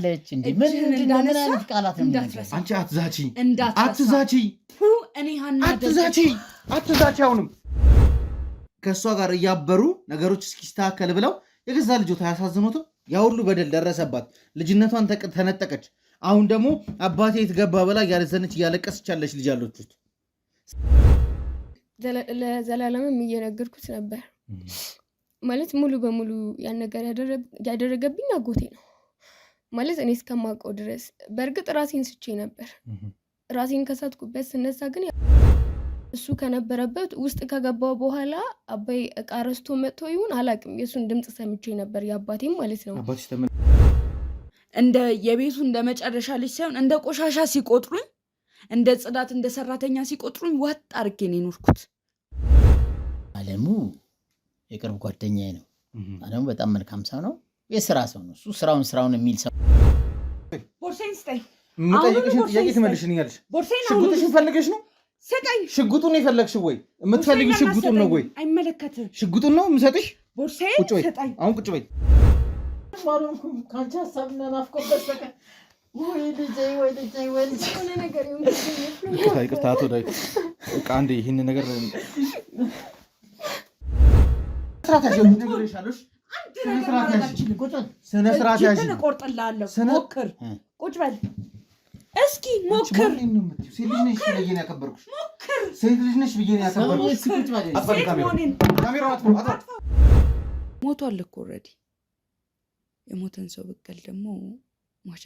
ትሆናለች። እንዴ እጅህን ምንድን ነው? ምን እንዳነሳ አይነት ቃላት ነው የሚናገረው? እንዳትረሳ። አንቺ አትዛቺ፣ እንዳትረሳ። አትዛቺ፣ እኔ ሀና አትዛቺ፣ አትዛቺ። አሁንም ከእሷ ጋር እያበሩ ነገሮች እስኪስተካከል ብለው የገዛ ልጆት አያሳዝኖትም? ያ ሁሉ በደል ደረሰባት፣ ልጅነቷን ተነጠቀች። አሁን ደግሞ አባቴ የት ገባ ብላ እያዘነች እያለቀሰች ያለች ልጅ አለችት። ለዘላለምም እየነገርኩት ነበር። ማለት ሙሉ በሙሉ ያን ነገር ያደረገብኝ አጎቴ ነው። ማለት እኔ እስከማውቀው ድረስ በእርግጥ ራሴን ስቼ ነበር። ራሴን ከሳትኩበት ስነሳ ግን እሱ ከነበረበት ውስጥ ከገባው በኋላ አባይ እቃ ረስቶ መጥቶ ይሁን አላውቅም፣ የእሱን ድምፅ ሰምቼ ነበር፣ የአባቴም ማለት ነው። አባትሽ እንደ የቤቱ እንደ መጨረሻ ልጅ ሳይሆን እንደ ቆሻሻ ሲቆጥሩኝ፣ እንደ ጽዳት እንደ ሰራተኛ ሲቆጥሩኝ ዋጥ አድርጌ ነው የኖርኩት። አለሙ የቅርብ ጓደኛዬ ነው። አለሙ በጣም መልካም ሰው ነው። የስራ ሰው ነው። እሱ ስራውን ስራውን የሚል ሰው። ቦርሳዬን ስጠኝ። የምጠይቅሽን አሁኑኑ ጥያቄ ቦርሳዬን ትመልሽልኛለሽ። ቦርሳዬን አሁኑኑ ሽጉጥሽን ፈልገሽ ነው? ስጠኝ። ሽጉጡን የፈለግሽው ወይ? የምትፈልጊው ቦርሳዬን ሽጉጡን ነው ወይ? አትሰጠኝም። አይመለከትም። ሽጉጡን ነው የምሰጥሽ? ቦርሳዬን ቁጭ በይ፣ ስጠኝ። አሁን ቁጭ በይ። ከአንቺ ሀሳብና ናፍቆት በስተቀር ወይ ልጄ፣ ወይ ልጄ፣ ወይ ልጄ። የሆነ ነገር ይሁን። ይቅርታ፣ ይቅርታ አቶ ዳዊት፣ በቃ አንዴ ይህን ነገር ስርዓት ያዥ፣ ነግሬሻለሁ። እሺ? አንድ ስነ ነገር ስርዓት ማድረግ ያዥ። አልችልም። ስነ ስርዓት ያዥ። እጅህን እቆርጥልሃለሁ። ሞክር፣ ቁጭ በል እስኪ ሞክር። ማንን ነው የምትይው? ሴት ልጅ ነሽ ብዬ ነው ያከበርኩሽ። ሴት ልጅ ነሽ ብዬ ነው ያከበርኩሽ። እስኪ ቁጭ በል። አጥፋ ሴት ካሜራውን፣ መሆኔን ካሜራውን አጥፋ፣ አጥፋ። ሞቷል እኮ already። የሞተን ሰው በቀል ደግሞ ሟች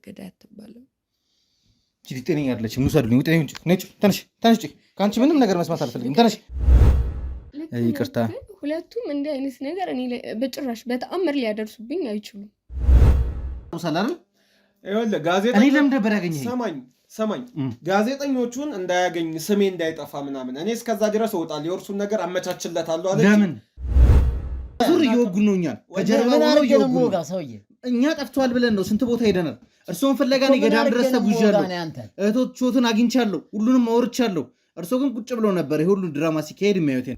ገዳይ አትባልም። ቺ ጤነኛ አይደለችም። ውሰዱልኝ። ውጤ ውጭ፣ ነጭ፣ ተነሽ፣ ተነሽ፣ ውጪ። ከአንቺ ምንም ነገር መስማት አልፈልግም። ተነሽ። ልክ ነው፣ ይቅርታ። ግን ሁለቱም እንዲህ አይነት ነገር እኔ ላይ በጭራሽ በተአምር ሊያደርሱብኝ አይችሉም። ሳል አይደል? ይኸውልህ እኔ ጋዜጠኞች ለምን ነበር ያገኘኸኝ? ሰማኝ ሰማኝ፣ ጋዜጠኞቹን እንዳያገኝ ስሜ እንዳይጠፋ ምናምን፣ እኔ እስከዛ ድረስ እወጣለሁ፣ የእርሱን ነገር አመቻችለታለሁ አለች። ለምን ዙር እየወጉን ነው? እኛን ከጀርባ ምን ሆነው አድርጌ ነው እየወጉን ነው። የምወጋው ሰውዬ? እኛ ጠፍቷል ብለን ነው ስንት ቦታ ሄደናል። እርስዎን ፍለጋ እኔ ምን ገዳም አድርጌ ድረስ ነው የምወጋው ተጉዣለሁ። እኔ አንተን? እህቶችዎትን አግኝቻለሁ። ሁሉንም አውርቻለሁ። እርስዎ ግን ቁጭ ብለው ነበር ይሄ ሁሉ ድራማ ሲካሄድ የሚያዩት።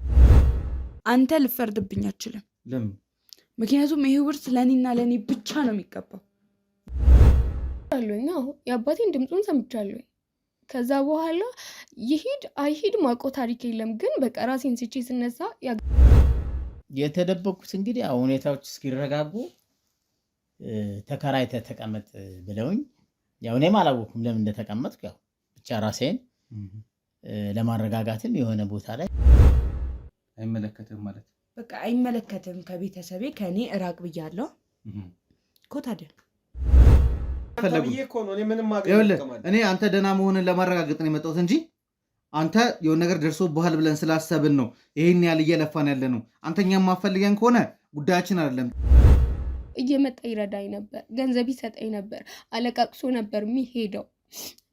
አንተ ልፈርድብኝ አችልም። ለምን? ምክንያቱም ይሄ ውርስ ለእኔና ለእኔ ብቻ ነው የሚገባው። አሉኝ። አዎ የአባቴን ድምፁን ሰምቻለሁኝ። ከዛ በኋላ ይሂድ አይሂድ ማውቀው ታሪክ የለም። ግን በቃ ራሴን ስቼ ስነሳ የተደበቅኩት እንግዲህ ያው ሁኔታዎች እስኪረጋጉ ተከራይተህ ተቀመጥ ብለውኝ፣ ያው እኔም አላወኩም ለምን እንደተቀመጥኩ። ያው ብቻ ራሴን ለማረጋጋትም የሆነ ቦታ ላይ አይመለከትም ማለት? በቃ አይመለከትም። ከቤተሰቤ ከእኔ እራቅ ብያለሁ እኮ ታዲያ። ፈለጉ። ብዬ እኮ ነው እኔ ምንም ማገኘው ይኸውልህ ጥቅም አለ? እኔ አንተ ደህና መሆንን ለማረጋገጥ ነው የመጣሁት እንጂ አንተ የሆነ ነገር ደርሶብሃል ብለን ስላሰብን ነው ይሄን ያህል እየለፋን ያለ ነው። አንተ እኛን ማፈልገን ከሆነ ጉዳያችን አይደለም። እየመጣ ይረዳኝ ነበር፣ ገንዘብ ይሰጠኝ ነበር፣ አለቃቅሶ ነበር የሚሄደው።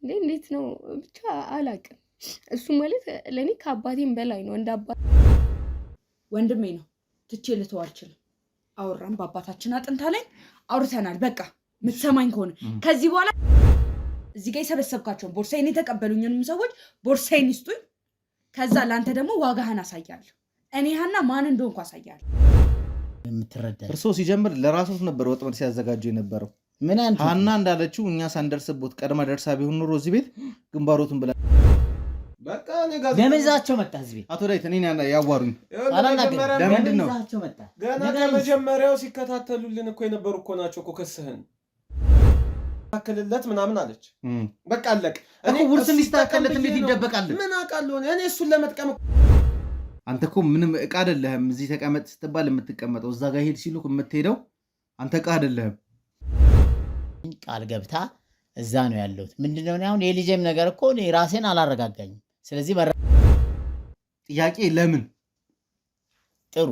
እንዴ እንዴት ነው ብቻ አላቅም። እሱ ማለት ለእኔ ከአባቴም በላይ ነው፣ እንደ አባ ወንድሜ ነው፣ ትቼ ልተው አልችልም። አወራን፣ በአባታችን አጥንታ ላይ አውርተናል። በቃ የምትሰማኝ ከሆነ ከዚህ በኋላ እዚህ ጋር የሰበሰብካቸውን ቦርሳዬን የተቀበሉኝንም ሰዎች ቦርሳዬን ይስጡኝ። ከዛ ለአንተ ደግሞ ዋጋህን አሳያለሁ። እኔ ሀና ማን እንደሆንኩ አሳያለሁ። የምትረዳ እርስዎ ሲጀምር ለራሶት ነበር ወጥመድ ሲያዘጋጁ የነበረው። ምን አንተ ሀና እንዳለችው እኛ ሳንደርስቦት ቀድማ ደርሳ ቢሆን ኖሮ እዚህ ቤት ግንባሮቱን ብላ በቃ እኔ ለምን ጋዜጠኞች ይዛቸው መጣ እዚህ ቤት? አቶ ዳዊት እኔን ያዋሩኝ። ይኸውልህ አላናግርም። መጀመሪያ ለምንድን ለምን ነው? ይዛቸው መጣ? ገና ንገረኝ። ከመጀመሪያው ሲከታተሉልን እኮ የነበሩ እኮ ናቸው እኮ ክስህን ክልለት ምናምን አለች። በቃ አለቅ። እኮ ውርስ እሱ እንዲስተካከልለት ይጠቀም እንዴት ብዬ ነው። ይደበቃል? ምን አውቃለሁ እኔ እሱን ለመጥቀም አንተ እኮ ምንም እቃ አይደለህም። እዚህ ተቀመጥ ስትባል የምትቀመጠው፣ እዛ ጋር ሄድ ሲሉ የምትሄደው አንተ እቃ አይደለህም። ቃል ገብታ እዛ ነው ያለሁት። ምንድነው እኔ አሁን የልጄም ነገር እኮ እኔ ራሴን አላረጋጋኝም። ስለዚህ ጥያቄ ለምን? ጥሩ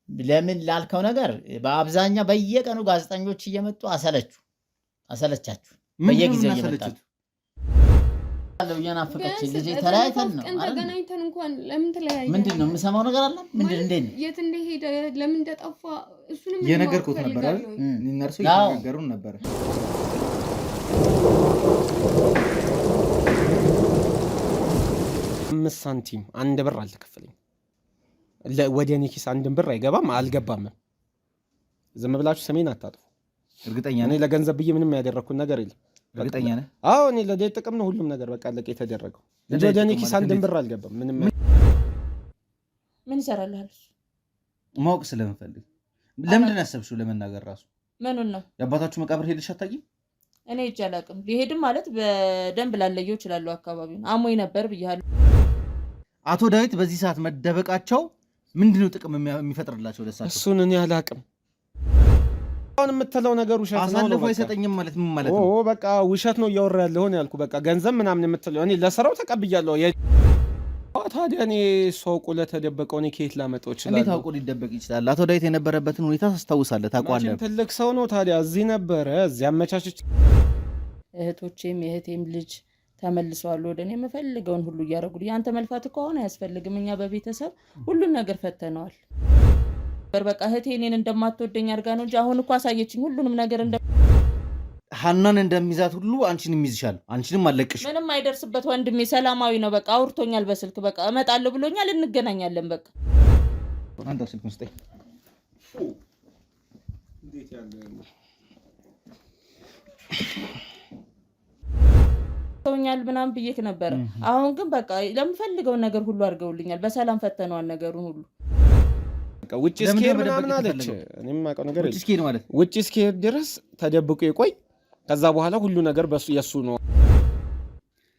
ለምን ላልከው ነገር በአብዛኛው በየቀኑ ጋዜጠኞች እየመጡ አሰለቹ አሰለቻችሁ። ምንድን ነው በየጊዜው የምናሰለችት? እየመጣችሁ እየናፈቀች ቢያንስ ልጄ ተለያይተን ነው ቀን አይደል? ተገናኝተን እንኳን ለምን ተለያየን? ምንድን ነው የምሰማው ነገር አለ? ምንድን እንዴት ነው? የት እንደሄደ ለምን እንደጠፋ እሱንም እኔ እየነገርኩት ማወቅ ነበር አይደል? እፈልጋለሁኝ። እኔና እርሶ አዎ። እየተነጋገሩን ነበረ። 5 ሳንቲም 1 ብር አልተከፈለኝም። ወደ እኔ ኪስ አንድን ብር አይገባም አልገባምም። ዝም ብላችሁ ስሜን አታጥፉ። እርግጠኛ እኔ ነህ? ለገንዘብ ብዬ ምንም ያደረግኩት ነገር የለም። እርግጠኛ ነህ? አዎ፣ እኔ ለዳዊት ጥቅም ነው ሁሉም ነገር በቃ አለቀ የተደረገው እንጂ ለዳዊት ወደ እኔ ጥቅም ኪስ ማለት አንድም እንዴት? ብር አልገባም። ምንም። ምን ይሰራልሃል እሱ? ማወቅ ስለምፈልግ ለምንድን ነው ያሰብሽው ለመናገር ራሱ? ምኑን ነው? የአባታችሁ መቃብር ሄደሽ አታውቂም? እኔ ሄጄ አላውቅም። ሊሄድም ማለት በደንብ ላለየው እችላለሁ። አካባቢውን አሞኝ ነበር ብያለሁ። አቶ ዳዊት በዚህ ሰዓት መደበቃቸው ምንድነው ጥቅም የሚፈጥርላቸው ለሳቸው? እሱን እኔ አላውቅም። አሁን የምትለው ነገር ውሸት ነው ነው አሳልፎ በቃ። አይሰጠኝም ማለት ምን ማለት ነው? በቃ ውሸት ነው እያወራ ያለሁ ነው ያልኩህ። በቃ ገንዘብ ምናምን የምትለው እኔ ለስራው ተቀብያለሁ። ታዲያ እኔ እሱ አውቆ ለተደበቀው እኔ ከየት ላመጣው እንዴት እችላለሁ? አውቆ ሊደበቅ ይችላል? አቶ ዳዊት የነበረበትን ሁኔታ ታስታውሳለህ፣ ታውቀዋለህ። መቼም ትልቅ ሰው ነው። ታዲያ እዚህ ነበረ፣ እዚህ አመቻችች። እህቶቼም የእህቴም ልጅ ተመልሰዋል ወደ እኔ። የምፈልገውን ሁሉ እያደረጉልኝ። ያንተ መልፋት እኮ አሁን አያስፈልግም። እኛ በቤተሰብ ሁሉን ነገር ፈተነዋል። በቃ እህቴ እኔን እንደማትወደኝ አድርጋ ነው እንጂ አሁን እኮ አሳየችኝ ሁሉንም ነገር እንደ ሀናን እንደሚይዛት ሁሉ አንቺንም ይዝሻል። አንቺንም አለቅሽ። ምንም አይደርስበት ወንድሜ ሰላማዊ ነው። በቃ አውርቶኛል በስልክ፣ በቃ እመጣለሁ ብሎኛል። እንገናኛለን በቃ። አንተ ስልኩን ስጠኝ። ሰውኛል ምናምን ብዬክ ነበረ። አሁን ግን በቃ ለምፈልገውን ነገር ሁሉ አድርገውልኛል። በሰላም ፈተነዋል ነገሩን ሁሉ። በቃ ውጭ ለምንድን እስኪሄድ ነው መደበቅ ምናምን አለች። የተፈለገው? እኔም የማውቀው ነገር ውጭ የለም። እስኪሄድ ማለት? ውጭ እስኪሄድ ድረስ ተደብቆ ይቆይ። ከዛ በኋላ ሁሉ ነገር በሱ የሱ ነው።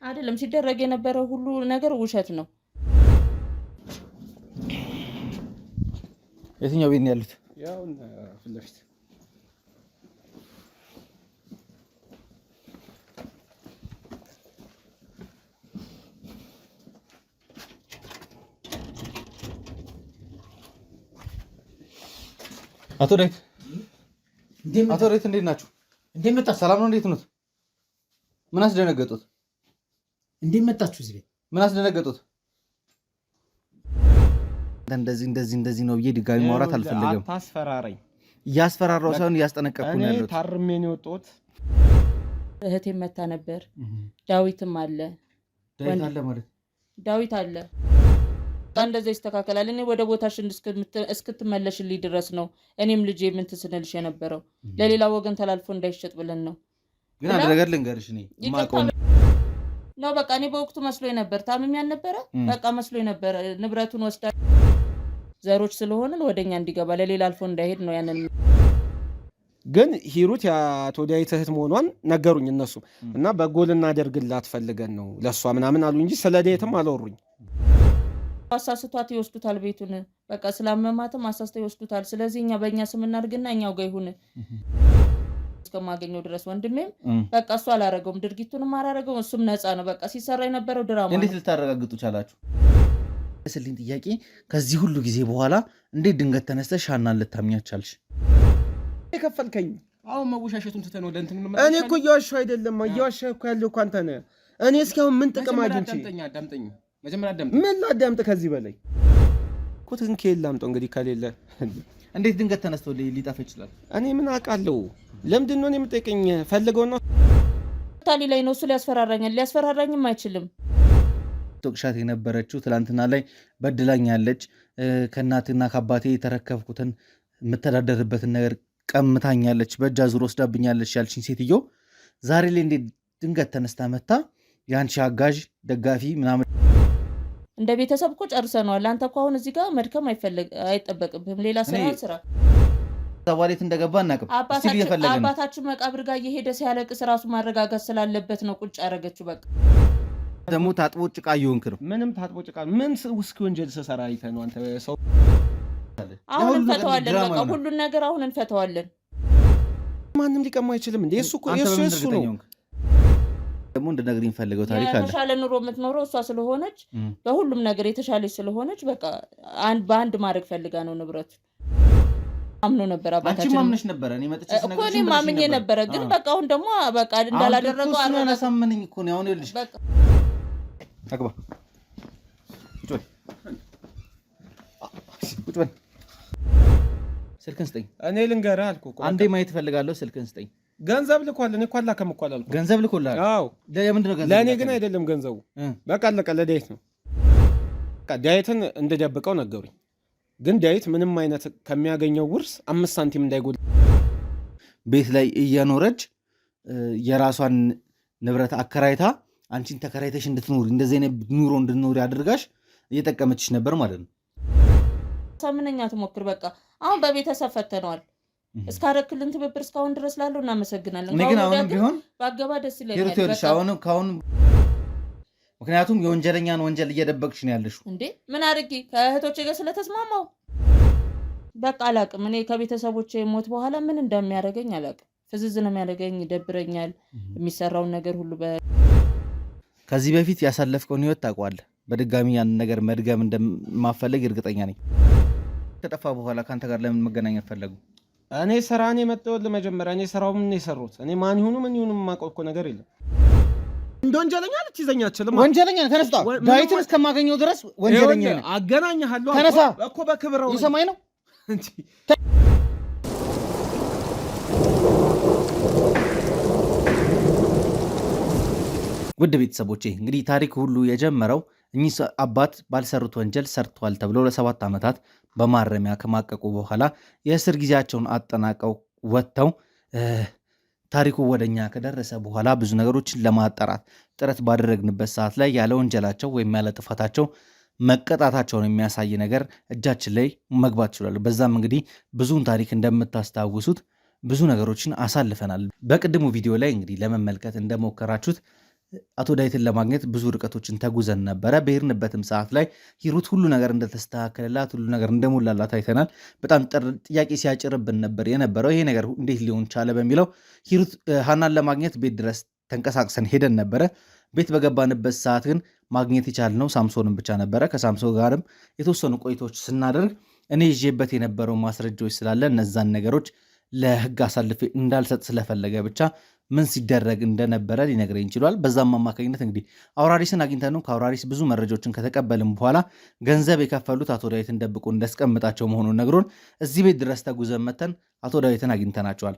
አይደለም፣ ሲደረግ የነበረው ሁሉ ነገር ውሸት ነው። የትኛው ቤት ነው ያሉት? ያው ፊት ለፊት። አቶ ዳዊት፣ አቶ ዳዊት፣ እንዴት ናችሁ? እንዴት መጣችሁ? ሰላም ነው? እንዴት ኖት? ምን አስደነገጡት? እንዴት መጣችሁ እዚህ ቤት? ምን አስደነገጡት? እንደዚህ እንደዚህ እንደዚህ ነው ብዬ ድጋሚ ማውራት አልፈልግም። አታስፈራረኝ። እያስፈራራው ሳይሆን እያስጠነቀቅኩ እኔ ነው ያለሁት። ታርሜ ነው የወጣሁት። እህቴም መታ ነበር። ዳዊትም አለ። ዳዊት አለ ማለት? ዳዊት አለ። እንደዛ ይስተካከላል። እኔ ወደ ቦታሽ እስክትመለሽልኝ ድረስ ነው እኔም ልጄ ምን ትስንልሽ የነበረው፣ ለሌላ ወገን ተላልፎ እንዳይሸጥ ብለን ነው። ግን አንድ ነገር ልንገርሽ፣ እኔ ይቅርታ የማውቀው ነው። በቃ እኔ በወቅቱ መስሎኝ ነበር። ታምሜ አልነበረ፣ በቃ መስሎኝ ነበረ። ንብረቱን ወስዳ ዘሮች ስለሆንን ወደኛ እንዲገባ ለሌላ አልፎ እንዳይሄድ ነው ያንን። ግን ሂሩት የአቶ ዳዊት እህት መሆኗን ነገሩኝ እነሱ፣ እና በጎ ልናደርግላት ፈልገን ነው ለእሷ ምናምን አሉ እንጂ ስለ ዳዊትም አላወሩኝ። አሳስቷት ይወስዱታል ቤቱን። በቃ ስላመማትም አሳስተው ይወስዱታል። ስለዚህ እኛ በእኛ ስም እናድርግና እኛው ጋር ይሁን እስከማገኘው ድረስ። ወንድሜም በቃ እሱ አላረገውም፣ ድርጊቱንም አላረገውም። እሱም ነፃ ነው። በቃ ሲሰራ የነበረው ድራማ እንዴት ነው። ልታረጋግጡ ቻላችሁ? ስልኝ ጥያቄ፣ ከዚህ ሁሉ ጊዜ በኋላ እንዴት ድንገት ተነስተሽ ሀናን ልታምኛት ቻልሽ? የከፈልከኝ አሁን መወሻሸቱን ትተን ወደ እንትን እኔ እኮ እየዋሸሁ አይደለም። እየዋሸሁ እኮ ያለው እኮ አንተ ነህ። እኔ እስኪ አሁን ምን ጥቅም አግኝቼ አዳምጠኝ፣ አዳምጠኝ፣ መጀመሪያ አዳምጠኝ። ምን ላዳምጥ ከዚህ በላይ እኮ? ትንኬ ላምጠው እንግዲህ ከሌለ። እንዴት ድንገት ተነስቶ ሊጠፋ ይችላል? እኔ ምን አውቃለሁ? ለምንድን ነው እኔ የምጠይቀኝ? ፈልገው ነው። ታሊ ላይ ነው እሱ ሊያስፈራራኛል። ሊያስፈራራኝም አይችልም። ቶቅሻት የነበረችው ትላንትና ላይ በድላኛለች፣ ከእናትና ከአባቴ የተረከብኩትን የምተዳደርበትን ነገር ቀምታኛለች፣ በእጅ አዙር ወስዳብኛለች ያልሽኝ ሴትዮ ዛሬ ላይ እንዴት ድንገት ተነስታ መታ የአንቺ አጋዥ ደጋፊ ምናምን? እንደ ቤተሰብ እኮ ጨርሰነዋል። አንተ እኮ አሁን እዚህ ጋር መድከም አይጠበቅብህም። ሌላ ስራ ስራ። ዋሌት እንደገባ አናውቅም። still እየፈለገ ነው። አባታችን መቃብር ጋር እየሄደ ሲያለቅስ ራሱ ማረጋጋት ስላለበት ነው ቁጭ ያደረገችው። በቃ ደግሞ ታጥቦ ጭቃ እየሆንክ ነው። ምንም ታጥቦ ጭቃ ምን ውስኪ ወንጀል ስሰራ አይተህ ነው አንተ ሰው? አሁን የሁሉ ነገር እንፈተዋለን። ድራማ በቃ ነው። ሁሉን ነገር አሁን እንፈተዋለን። ማንም ሊቀማ አይችልም እንዴ? እሱ እኮ አንተ የእሱ በምን የእሱ እርግጠኛ ነው። ሆንክ? ደግሞ እንድነግሪኝ ፈልገው ታሪክ አለ። የተሻለ ኑሮ የምትኖረው እሷ ስለሆነች፣ በሁሉም ነገር የተሻለች ስለሆነች በቃ አንድ በአንድ ማድረግ ፈልጋ ነው ንብረቱ። አምኖ ነበር አንቺም አባታችን። አምነሽ ነበረ። እኔ መጥቼ እኮ ስነግርሽ እኔም ብለሽኝ አምኜ ነበረ፣ ግን በቃ አሁን ደግሞ በቃ እንዳላደረገው አሁን እኮ እሱ ነው ያላሳመነኝ እኮ ነው። አሁን ይኸውልሽ በቃ አግባ፣ ቁጭ በል፣ ቁጭ በል። ስልክን ስጠኝ። እኔ ልንገርህ አልኩህ እኮ። አንዴ ማየት እፈልጋለሁ። ስልክን ስጠኝ። ገንዘብ ልኳል። እኔ እኮ አላከም እኮ አላልኩም። ገንዘብ ልኮልሃል? አዎ። ለምንድን ነው ገንዘብ ለእኔ ግን የላከልህ? አይደለም ገንዘቡ። በቃ አለቀ። ለዳዊት ነው። በቃ ዳዊትን እንደደብቀው ነገሩኝ። ግን ዳዊት ምንም አይነት ከሚያገኘው ውርስ 5 ሳንቲም እንዳይጎል። ቤት ላይ እየኖረች የራሷን ንብረት አከራይታ አንቺን ተከራይተሽ እንድትኖሪ፣ እንደዚህ አይነት ኑሮ እንድትኖሪ አድርጋሽ እየጠቀመችሽ ነበር ማለት ነው። ምንኛ ትሞክር። በቃ አሁን በቤተሰብ ፈተነዋል። እስካረክልን ትብብር እስካሁን ድረስ ላለው እናመሰግናለን። እኔ ግን አሁንም ቢሆን ባገባ ደስ ይለኛል። አሁንም ከአሁን ምክንያቱም የወንጀለኛን ወንጀል እየደበቅሽ ነው ያለሽው። እንዴ ምን አድርጌ ከእህቶቼ ጋር ስለተስማማው በቃ አላቅም። እኔ ከቤተሰቦቼ ሞት በኋላ ምን እንደሚያደርገኝ አላቅም። ፍዝዝ ነው የሚያደርገኝ፣ ይደብረኛል። የሚሰራውን ነገር ሁሉ ከዚህ በፊት ያሳለፍከውን ህይወት ታውቀዋለህ። በድጋሚ ያንን ነገር መድገም እንደማፈልግ እርግጠኛ ነኝ። ከጠፋ በኋላ ከአንተ ጋር ለምን መገናኘት ፈለጉ? እኔ ስራን የመጣሁት ለመጀመሪያ እኔ ስራው ምን የሰሩት እኔ ማን ይሁኑ ምን ይሁኑ የማውቀው እኮ ነገር የለም። እንደ ወንጀለኛ ልትይዘኝ አትችልም። ወንጀለኛ ነህ። ተነስታ ዳዊትን እስከማገኘው ድረስ ወንጀለኛ ነህ። አገናኝሃለሁ። ተነሳ እኮ በክብር እየሰማኝ ነው። ውድ ቤተሰቦቼ እንግዲህ ታሪክ ሁሉ የጀመረው እኚህ አባት ባልሰሩት ወንጀል ሰርተዋል ተብሎ ለ7 ዓመታት በማረሚያ ከማቀቁ በኋላ የእስር ጊዜያቸውን አጠናቀው ወጥተው ታሪኩ ወደኛ ከደረሰ በኋላ ብዙ ነገሮችን ለማጣራት ጥረት ባደረግንበት ሰዓት ላይ ያለ ወንጀላቸው ወይም ያለ ጥፋታቸው መቀጣታቸውን የሚያሳይ ነገር እጃችን ላይ መግባት ችሏል። በዛም እንግዲህ ብዙውን ታሪክ እንደምታስታውሱት ብዙ ነገሮችን አሳልፈናል። በቅድሙ ቪዲዮ ላይ እንግዲህ ለመመልከት እንደሞከራችሁት አቶ ዳዊትን ለማግኘት ብዙ ርቀቶችን ተጉዘን ነበረ። በሄድንበትም ሰዓት ላይ ሂሩት ሁሉ ነገር እንደተስተካከለላት፣ ሁሉ ነገር እንደሞላላት አይተናል። በጣም ጥያቄ ሲያጭርብን ነበር የነበረው፣ ይሄ ነገር እንዴት ሊሆን ቻለ በሚለው ሂሩት ሀናን ለማግኘት ቤት ድረስ ተንቀሳቅሰን ሄደን ነበረ። ቤት በገባንበት ሰዓት ግን ማግኘት የቻልነው ሳምሶንን ብቻ ነበረ። ከሳምሶን ጋርም የተወሰኑ ቆይታዎች ስናደርግ እኔ ይዤበት የነበረው ማስረጃዎች ስላለ እነዛን ነገሮች ለሕግ አሳልፌ እንዳልሰጥ ስለፈለገ ብቻ ምን ሲደረግ እንደነበረ ሊነግረኝ ችሏል። በዛም አማካኝነት እንግዲህ አውራሪስን አግኝተን ነው፣ ከአውራሪስ ብዙ መረጃዎችን ከተቀበልን በኋላ ገንዘብ የከፈሉት አቶ ዳዊትን ደብቆ እንዳስቀምጣቸው መሆኑን ነግሮን እዚህ ቤት ድረስ ተጉዘን መተን አቶ ዳዊትን አግኝተናቸዋል።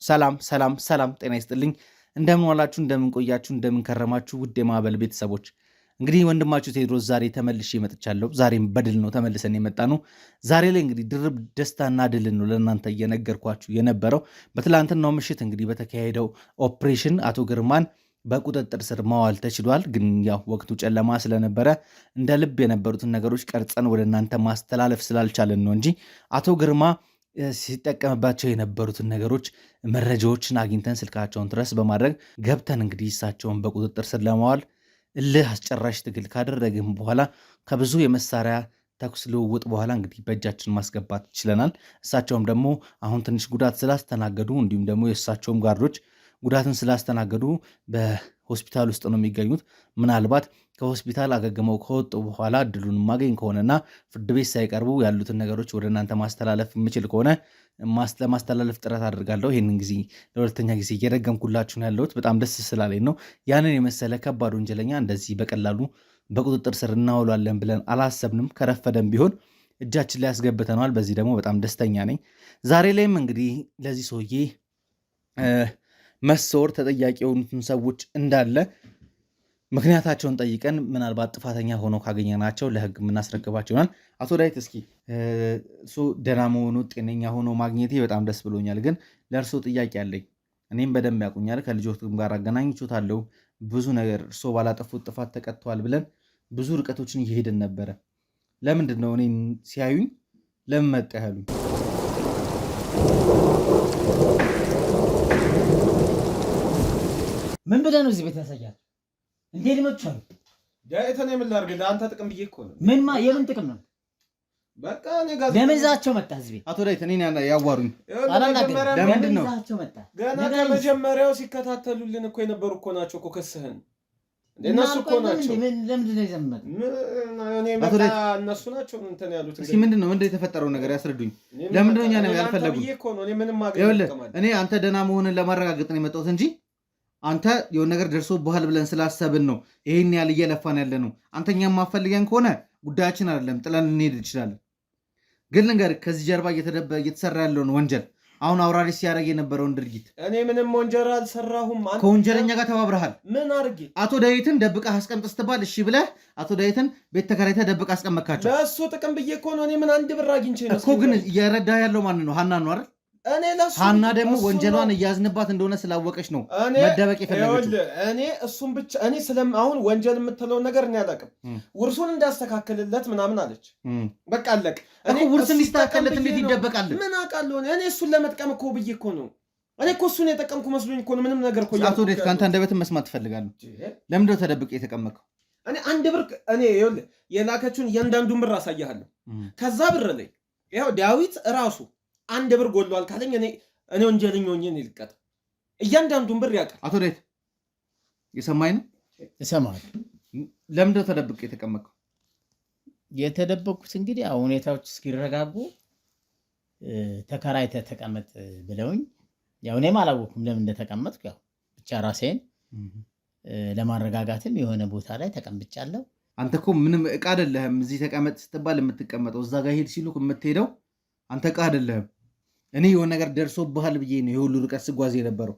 ሰላም ሰላም ሰላም፣ ጤና ይስጥልኝ። እንደምን ዋላችሁ፣ እንደምን ቆያችሁ፣ እንደምን ከረማችሁ ውድ የማዕበል ቤተሰቦች። እንግዲህ ወንድማችሁ ቴዎድሮስ ዛሬ ተመልሼ መጥቻለሁ። ዛሬም በድል ነው ተመልሰን የመጣ ነው። ዛሬ ላይ እንግዲህ ድርብ ደስታና ድል ነው ለእናንተ እየነገርኳችሁ የነበረው። በትላንትናው ምሽት እንግዲህ በተካሄደው ኦፕሬሽን አቶ ግርማን በቁጥጥር ስር ማዋል ተችሏል። ግን ያው ወቅቱ ጨለማ ስለነበረ እንደ ልብ የነበሩትን ነገሮች ቀርጸን ወደ እናንተ ማስተላለፍ ስላልቻለን ነው እንጂ አቶ ግርማ ሲጠቀምባቸው የነበሩትን ነገሮች መረጃዎችን አግኝተን ስልካቸውን trace በማድረግ ገብተን እንግዲህ እሳቸውን በቁጥጥር ስር ለማዋል እልህ አስጨራሽ ትግል ካደረግን በኋላ ከብዙ የመሳሪያ ተኩስ ልውውጥ በኋላ እንግዲህ በእጃችን ማስገባት ችለናል። እሳቸውም ደግሞ አሁን ትንሽ ጉዳት ስላስተናገዱ እንዲሁም ደግሞ የእሳቸውም ጋርዶች ጉዳትን ስላስተናገዱ በሆስፒታል ውስጥ ነው የሚገኙት። ምናልባት ከሆስፒታል አገግመው ከወጡ በኋላ እድሉን ማገኝ ከሆነና ፍርድ ቤት ሳይቀርቡ ያሉትን ነገሮች ወደ እናንተ ማስተላለፍ የምችል ከሆነ ለማስተላለፍ ጥረት አድርጋለሁ። ይህንን ጊዜ ለሁለተኛ ጊዜ እየደገምኩላችሁ ነው ያለሁት። በጣም ደስ ስላለኝ ነው። ያንን የመሰለ ከባድ ወንጀለኛ እንደዚህ በቀላሉ በቁጥጥር ስር እናውሏለን ብለን አላሰብንም። ከረፈደም ቢሆን እጃችን ላይ ያስገብተነዋል። በዚህ ደግሞ በጣም ደስተኛ ነኝ። ዛሬ ላይም እንግዲህ ለዚህ ሰውዬ መሰወር ተጠያቂ የሆኑትን ሰዎች እንዳለ ምክንያታቸውን ጠይቀን ምናልባት ጥፋተኛ ሆነው ካገኘናቸው ለሕግ የምናስረክባቸው ይሆናል። አቶ ዳዊት እስኪ እሱ ደህና መሆኑ ጤነኛ ሆኖ ማግኘቴ በጣም ደስ ብሎኛል። ግን ለእርሶ ጥያቄ አለኝ። እኔም በደንብ ያውቁኛል፣ ከልጆትም ጋር አገናኝቾታለሁ። ብዙ ነገር እርሶ ባላጠፉት ጥፋት ተቀጥተዋል ብለን ብዙ ርቀቶችን እየሄድን ነበረ። ለምንድን ነው እኔን ሲያዩኝ ለምን መጣ ያሉኝ? ምን ብለህ ነው እዚህ ቤት ያሳያል? እንዴት ሊመጡ ቻሉ? ዳዊት እኔ ምን ላድርግ? ለአንተ ጥቅም ብዬ እኮ ነው። ምን የምን ጥቅም ነው? በቃ እኔ ጋር ለምን ይዛቸው መጣ እዚህ ቤት? አቶ ዳዊት እኔን ያዋሩኝ አላናግርም። ለምንድን ነው ይዛቸው መጣ? ገና ከመጀመሪያው ሲከታተሉልን እኮ የነበሩ እኮ ናቸው እኮ ክስህን እነሱ እኮ ናቸው። ለምንድን ነው ይዘህ መጣ? እኔ አቶ በቃ ዳዊት፣ እነሱ ናቸው እንትን ያሉት። እስኪ ምንድን ነው የተፈጠረው ነገር ያስረዱኝ። ለምንድን ነው እኛን ያልፈለጉን? ብዬ እኮ ነው። እኔ ምንም ማገኘው ይኸውልህ ጥቅም አለ? እኔ አንተ ደህና መሆንን ለማረጋገጥ ነው የመጣሁት እንጂ አንተ የሆነ ነገር ደርሶብሃል ብለን ስላሰብን ነው ይሄን ያህል እየለፋን ያለ ነው። አንተ እኛን ማፈልገን ከሆነ ጉዳያችን አይደለም፣ ጥለን ልንሄድ እንችላለን። ግን ልንገርህ፣ ከዚህ ጀርባ እየተሰራ ያለውን ወንጀል፣ አሁን አውራሪ ሲያደርግ የነበረውን ድርጊት እኔ ምንም ወንጀል አልሰራሁም። ከወንጀለኛ ጋር ተባብረሃል። ምን አድርጌ? አቶ ዳዊትን ደብቀህ አስቀምጥ ስትባል እሺ ብለህ አቶ ዳዊትን ቤት ተከራይተህ ደብቀህ አስቀመጥካቸው። ለእሱ ጥቅም ብዬ እኮ ነው። እኔ ምን አንድ ብር አግኝቼ ነው? እኮ ግን እየረዳ ያለው ማን ነው? ሀና ነው አይደል? እኔ ለሱ ሀና ደግሞ እሱ ወንጀሏን ነው። እያዝንባት እንደሆነ ስላወቀች ነው እኔ መደበቅ የፈለገችው። ይኸውልህ፣ እኔ እሱን ብቻ እኔ ስለም አሁን ወንጀል የምትለውን ነገር እኔ አላውቅም። ውርሱን እንዳስተካክልለት ምናምን አለች። በቃ አለቅ። እኮ ውርስ እሱ እንዲስተካከልለት ይጠቀም እንዴት ብዬ ነው። ይደበቃል? ምን አውቃለሁ እኔ እኔ እሱን ለመጥቀም እኮ ብዬ እኮ ነው። እኔ እኮ እሱን የጠቀምኩ መስሎኝ እኮ ነው። ምንም ነገር እኮ አቶ እያልኩ ዳዊት ከአንተ አንደበትን መስማት ትፈልጋለሁ። ለምንድነው ተደብቀህ የተቀመጥከው? እኔ አንድ ብር እኔ ይኸውልህ የላከችውን እያንዳንዱን ብር አሳያለሁ። ከዛ ብር ላይ ይኸው ዳዊት እራሱ አንድ ብር ጎድሏል ካለኝ እኔ ወንጀለኛ ሆኜ እኔ ልቀጣ። እያንዳንዱን ብር ያውቃል። አቶ ዳዊት የሰማኝ ነው? እሰማለሁ። ለምንድነው ተደብቀህ የተቀመጥከው? የተደበቅኩት እንግዲህ ያው ሁኔታዎች እስኪረጋጉ ተከራይተህ ተቀመጥ ብለውኝ ያው እኔም አላወኩም ለምን እንደተቀመጥኩ። ያው ብቻ ራሴን ለማረጋጋትም የሆነ ቦታ ላይ ተቀምጫለሁ። አንተ እኮ ምንም እቃ አይደለህም። እዚህ ተቀመጥ ስትባል የምትቀመጠው፣ እዛ ጋር ሄድ ሲሉ የምትሄደው አንተ እቃ አይደለህም። እኔ የሆነ ነገር ደርሶብሃል ብዬ ነው የሁሉ ርቀት ስጓዝ የነበረው።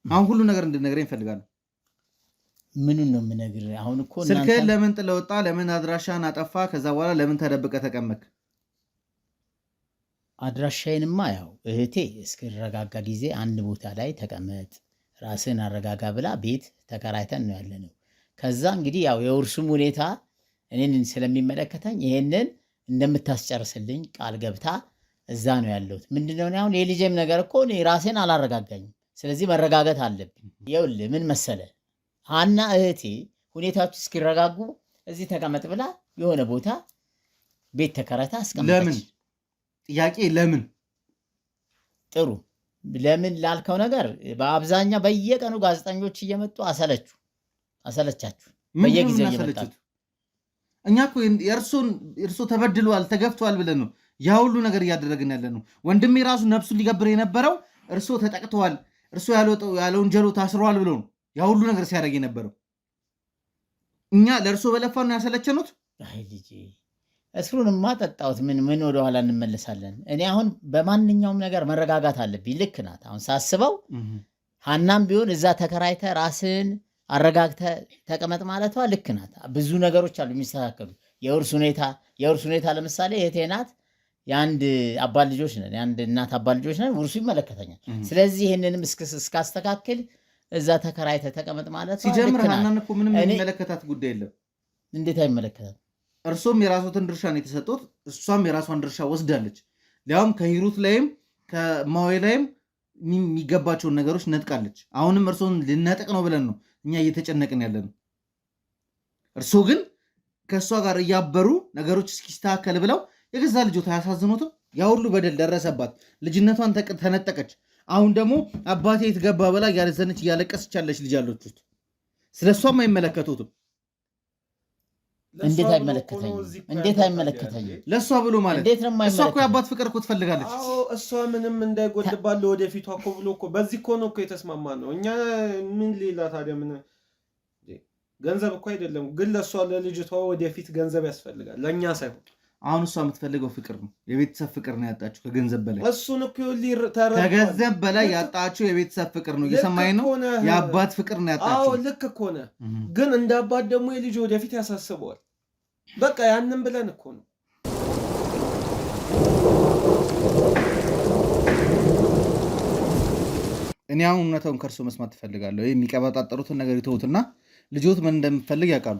አሁን ሁሉ ነገር እንድነግረኝ እፈልጋለሁ። ምኑን ነው የምነግርህ? አሁን እኮ ስልክህን እናንተ ለምን ጥለህ ወጣ? ለምን አድራሻህን አጠፋ? ከዛ በኋላ ለምን ተደብቀህ ተቀመጥክ? አድራሻዬንማ ያው እህቴ እስክረጋጋ ጊዜ አንድ ቦታ ላይ ተቀመጥ ራስን አረጋጋ ብላ ቤት ተከራይተን ነው ያለነው። ከዛ እንግዲህ ያው የውርሱም ሁኔታ እኔን ስለሚመለከተኝ ይሄንን እንደምታስጨርስልኝ ቃል ገብታ እዛ ነው ያለሁት። ምንድነው እኔ አሁን የልጄም ነገር እኮ እኔ ራሴን አላረጋጋኝም። ስለዚህ መረጋጋት አለብኝ። ይኸውልህ ምን መሰለ ሀና እህቴ ሁኔታዎች እስኪረጋጉ እዚህ ተቀመጥ ብላ የሆነ ቦታ ቤት ተከራይታ አስቀመጠች። ለምን ጥያቄ ለምን? ጥሩ ለምን ላልከው ነገር በአብዛኛው በየቀኑ ጋዜጠኞች እየመጡ አሰለቻችሁ። ምንድነው በየጊዜው የምናሰለቹት? እኛ እኮ የእርሶ ተበድሏል ተገፍቷል ብለን ነው ያ ሁሉ ነገር እያደረግን ያለ ነው። ወንድሜ ራሱ ነፍሱን ሊገብር የነበረው እርሶ ተጠቅተዋል፣ እርሶ ያለ ወንጀሉ ታስረዋል ብሎ ነው ያ ሁሉ ነገር ሲያደርግ የነበረው። እኛ ለእርሶ በለፋ ነው ያሰለቸኑት። አይ ልጄ እስሩንማ ጠጣሁት። ምን ምን ወደኋላ እንመለሳለን? እኔ አሁን በማንኛውም ነገር መረጋጋት አለብኝ። ልክ ናት። አሁን ሳስበው ሀናም ቢሆን እዛ ተከራይተ ራስን አረጋግተ ተቀመጥ ማለቷ ልክ ናት። ብዙ ነገሮች አሉ የሚስተካከሉ። የውርስ ሁኔታ ለምሳሌ እህቴ ናት። የአንድ አባት ልጆች ነን፣ የአንድ እናት አባት ልጆች ነን። ውርሱ ይመለከተኛል። ስለዚህ ይህንንም እስካስተካክል እዛ ተከራይተ ተቀመጥ ማለቷ ሲጀምር ልክ ናት። ሀናን እኮ ምንም የሚመለከታት ጉዳይ የለም። እንዴት አይመለከታት? እርሶም የራሶትን ድርሻ ነው የተሰጡት፣ እሷም የራሷን ድርሻ ወስዳለች። ሊያውም ከሂሩት ላይም ከማዌ ላይም የሚገባቸውን ነገሮች ነጥቃለች። አሁንም እርሶን ልነጥቅ ነው ብለን ነው እኛ እየተጨነቅን ያለ ነው። እርሶ ግን ከእሷ ጋር እያበሩ ነገሮች እስኪስተካከል ብለው የገዛ ልጆት አያሳዝኖትም? ያ ሁሉ በደል ደረሰባት፣ ልጅነቷን ተነጠቀች። አሁን ደግሞ አባቴ የት ገባ ብላ እያዘነች እያለቀሰች ያለች ልጅ አለችት። ስለ እሷም አይመለከቱትም። እንዴት አይመለከተኝም? እንዴት አይመለከተኝም? ለእሷ ብሎ ማለት እንዴት ነው እሷ እኮ የማይመለከተኝ? የአባት ፍቅር እኮ ትፈልጋለች። አዎ እሷ ምንም እንዳይጎድባት ለወደፊቷ እኮ ብሎ እኮ በዚህ እኮ ነው እኮ የተስማማ ነው። እኛ ምን ሌላ ታዲያ ምን ገንዘብ እኮ አይደለም፣ ግን ለእሷ ለልጅቷ ወደፊት ገንዘብ ያስፈልጋል፣ ለእኛ ሳይሆን። አሁን እሷ የምትፈልገው ፍቅር ነው፣ የቤተሰብ ፍቅር ነው ያጣችው ከገንዘብ በላይ። እሱን እኮ ተረድቷል። ከገንዘብ በላይ ያጣችው የቤተሰብ ፍቅር ነው። እየሰማኝ ነው? ልክ እኮ ነህ። የአባት ፍቅር ነው አዎ ያጣችው። ልክ እኮ ነህ። ግን እንደ አባት ደግሞ የልጅ ወደፊት ያሳስበዋል። በቃ ያንን ብለን እኮ ነው። እኔ አሁን እውነታውን ከእርሶ መስማት ትፈልጋለሁ። የሚቀበጣጠሩትን ነገር ይተውትና ልጆት ምን እንደምፈልግ ያውቃሉ።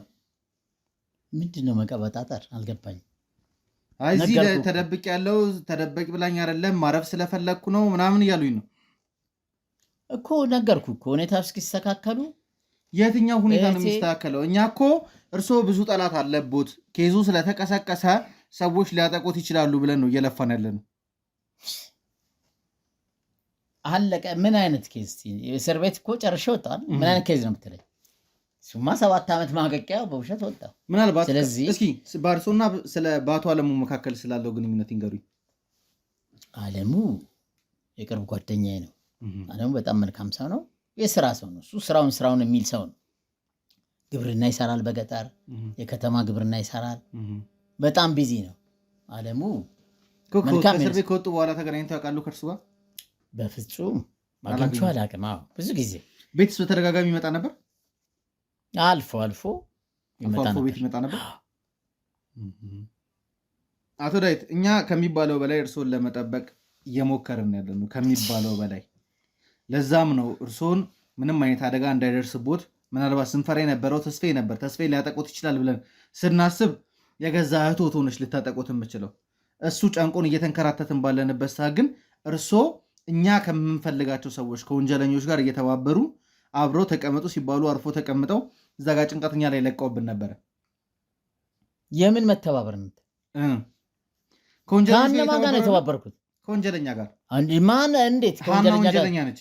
ምንድን ነው መቀበጣጠር? አልገባኝም። አይ እዚህ ነገርኩህ እኮ። ተደብቅ ያለው ተደበቅ ብላኝ አይደለም ማረፍ ስለፈለግኩ ነው ምናምን እያሉኝ ነው። እኮ ነገርኩህ እኮ ሁኔታው እስኪስተካከሉ። የትኛው ሁኔታ ነው እህቴ- የሚስተካከለው? እኛ እኮ እርስዎ ብዙ ጠላት አለቦት፣ ኬዙ ስለተቀሰቀሰ ሰዎች ሊያጠቁት ይችላሉ ብለን ነው እየለፋን ያለ ነው። አለቀ። ምን አይነት case? እስር ቤት እኮ ጨርሼ ወጣሁ። ምን አይነት case ነው የምትለኝ? እሱማ 7 ዓመት ማቀቂያ በውሸት ወጣሁ። ምናልባት ስለዚህ እስኪ በእርሶና ስለ በአቶ አለሙ መካከል ስላለው ግንኙነት ይንገሩኝ። አለሙ የቅርብ ጓደኛዬ ነው። አለሙ በጣም መልካም ሰው ነው። የስራ ሰው ነው። እሱ ስራውን ስራውን የሚል ሰው ነው። ግብርና ይሰራል፣ በገጠር የከተማ ግብርና ይሰራል። በጣም busy ነው አለሙ። መልካም ከእስር ቤት ከወጡ በኋላ ተገናኝተው ያውቃሉ ከእርሱ ጋር? በፍጹም አግኝቼው አላውቅም። አዎ ብዙ ጊዜ ቤትስ በተደጋጋሚ ይመጣ ነበር? አልፎ አልፎ ይመጣ አልፎ ቤት ነበር። ይመጣ ነበር። አቶ ዳዊት፣ እኛ ከሚባለው በላይ እርስዎን ለመጠበቅ እየሞከርን ያለ ነው ከሚባለው በላይ። ለዛም ነው እርስዎን ምንም አይነት አደጋ እንዳይደርስቦት ምናልባት ስንፈራ የነበረው ተስፌ ነበር። ተስፌ ሊያጠቁት ይችላል ብለን ስናስብ የገዛ እህቶት ሆነች ልታጠቁት የምችለው እሱ ጨንቆን እየተንከራተትን ባለንበት ሰዓት ግን እርስዎ እኛ ከምንፈልጋቸው ሰዎች ከወንጀለኞች ጋር እየተባበሩ አብረው ተቀመጡ ሲባሉ አርፎ ተቀምጠው እዛ ጋር ጭንቀት እኛ ላይ ለቀውብን ነበረ። የምን መተባበር ነው? እ ከወንጀለኞች ጋር ከእነማን ጋር ነው የተባበሩ የተባበርኩት? ከወንጀለኛ ጋር። ማን? እንዴት ሀና ከወንጀለኛ ጋር? ወንጀለኛ ነች።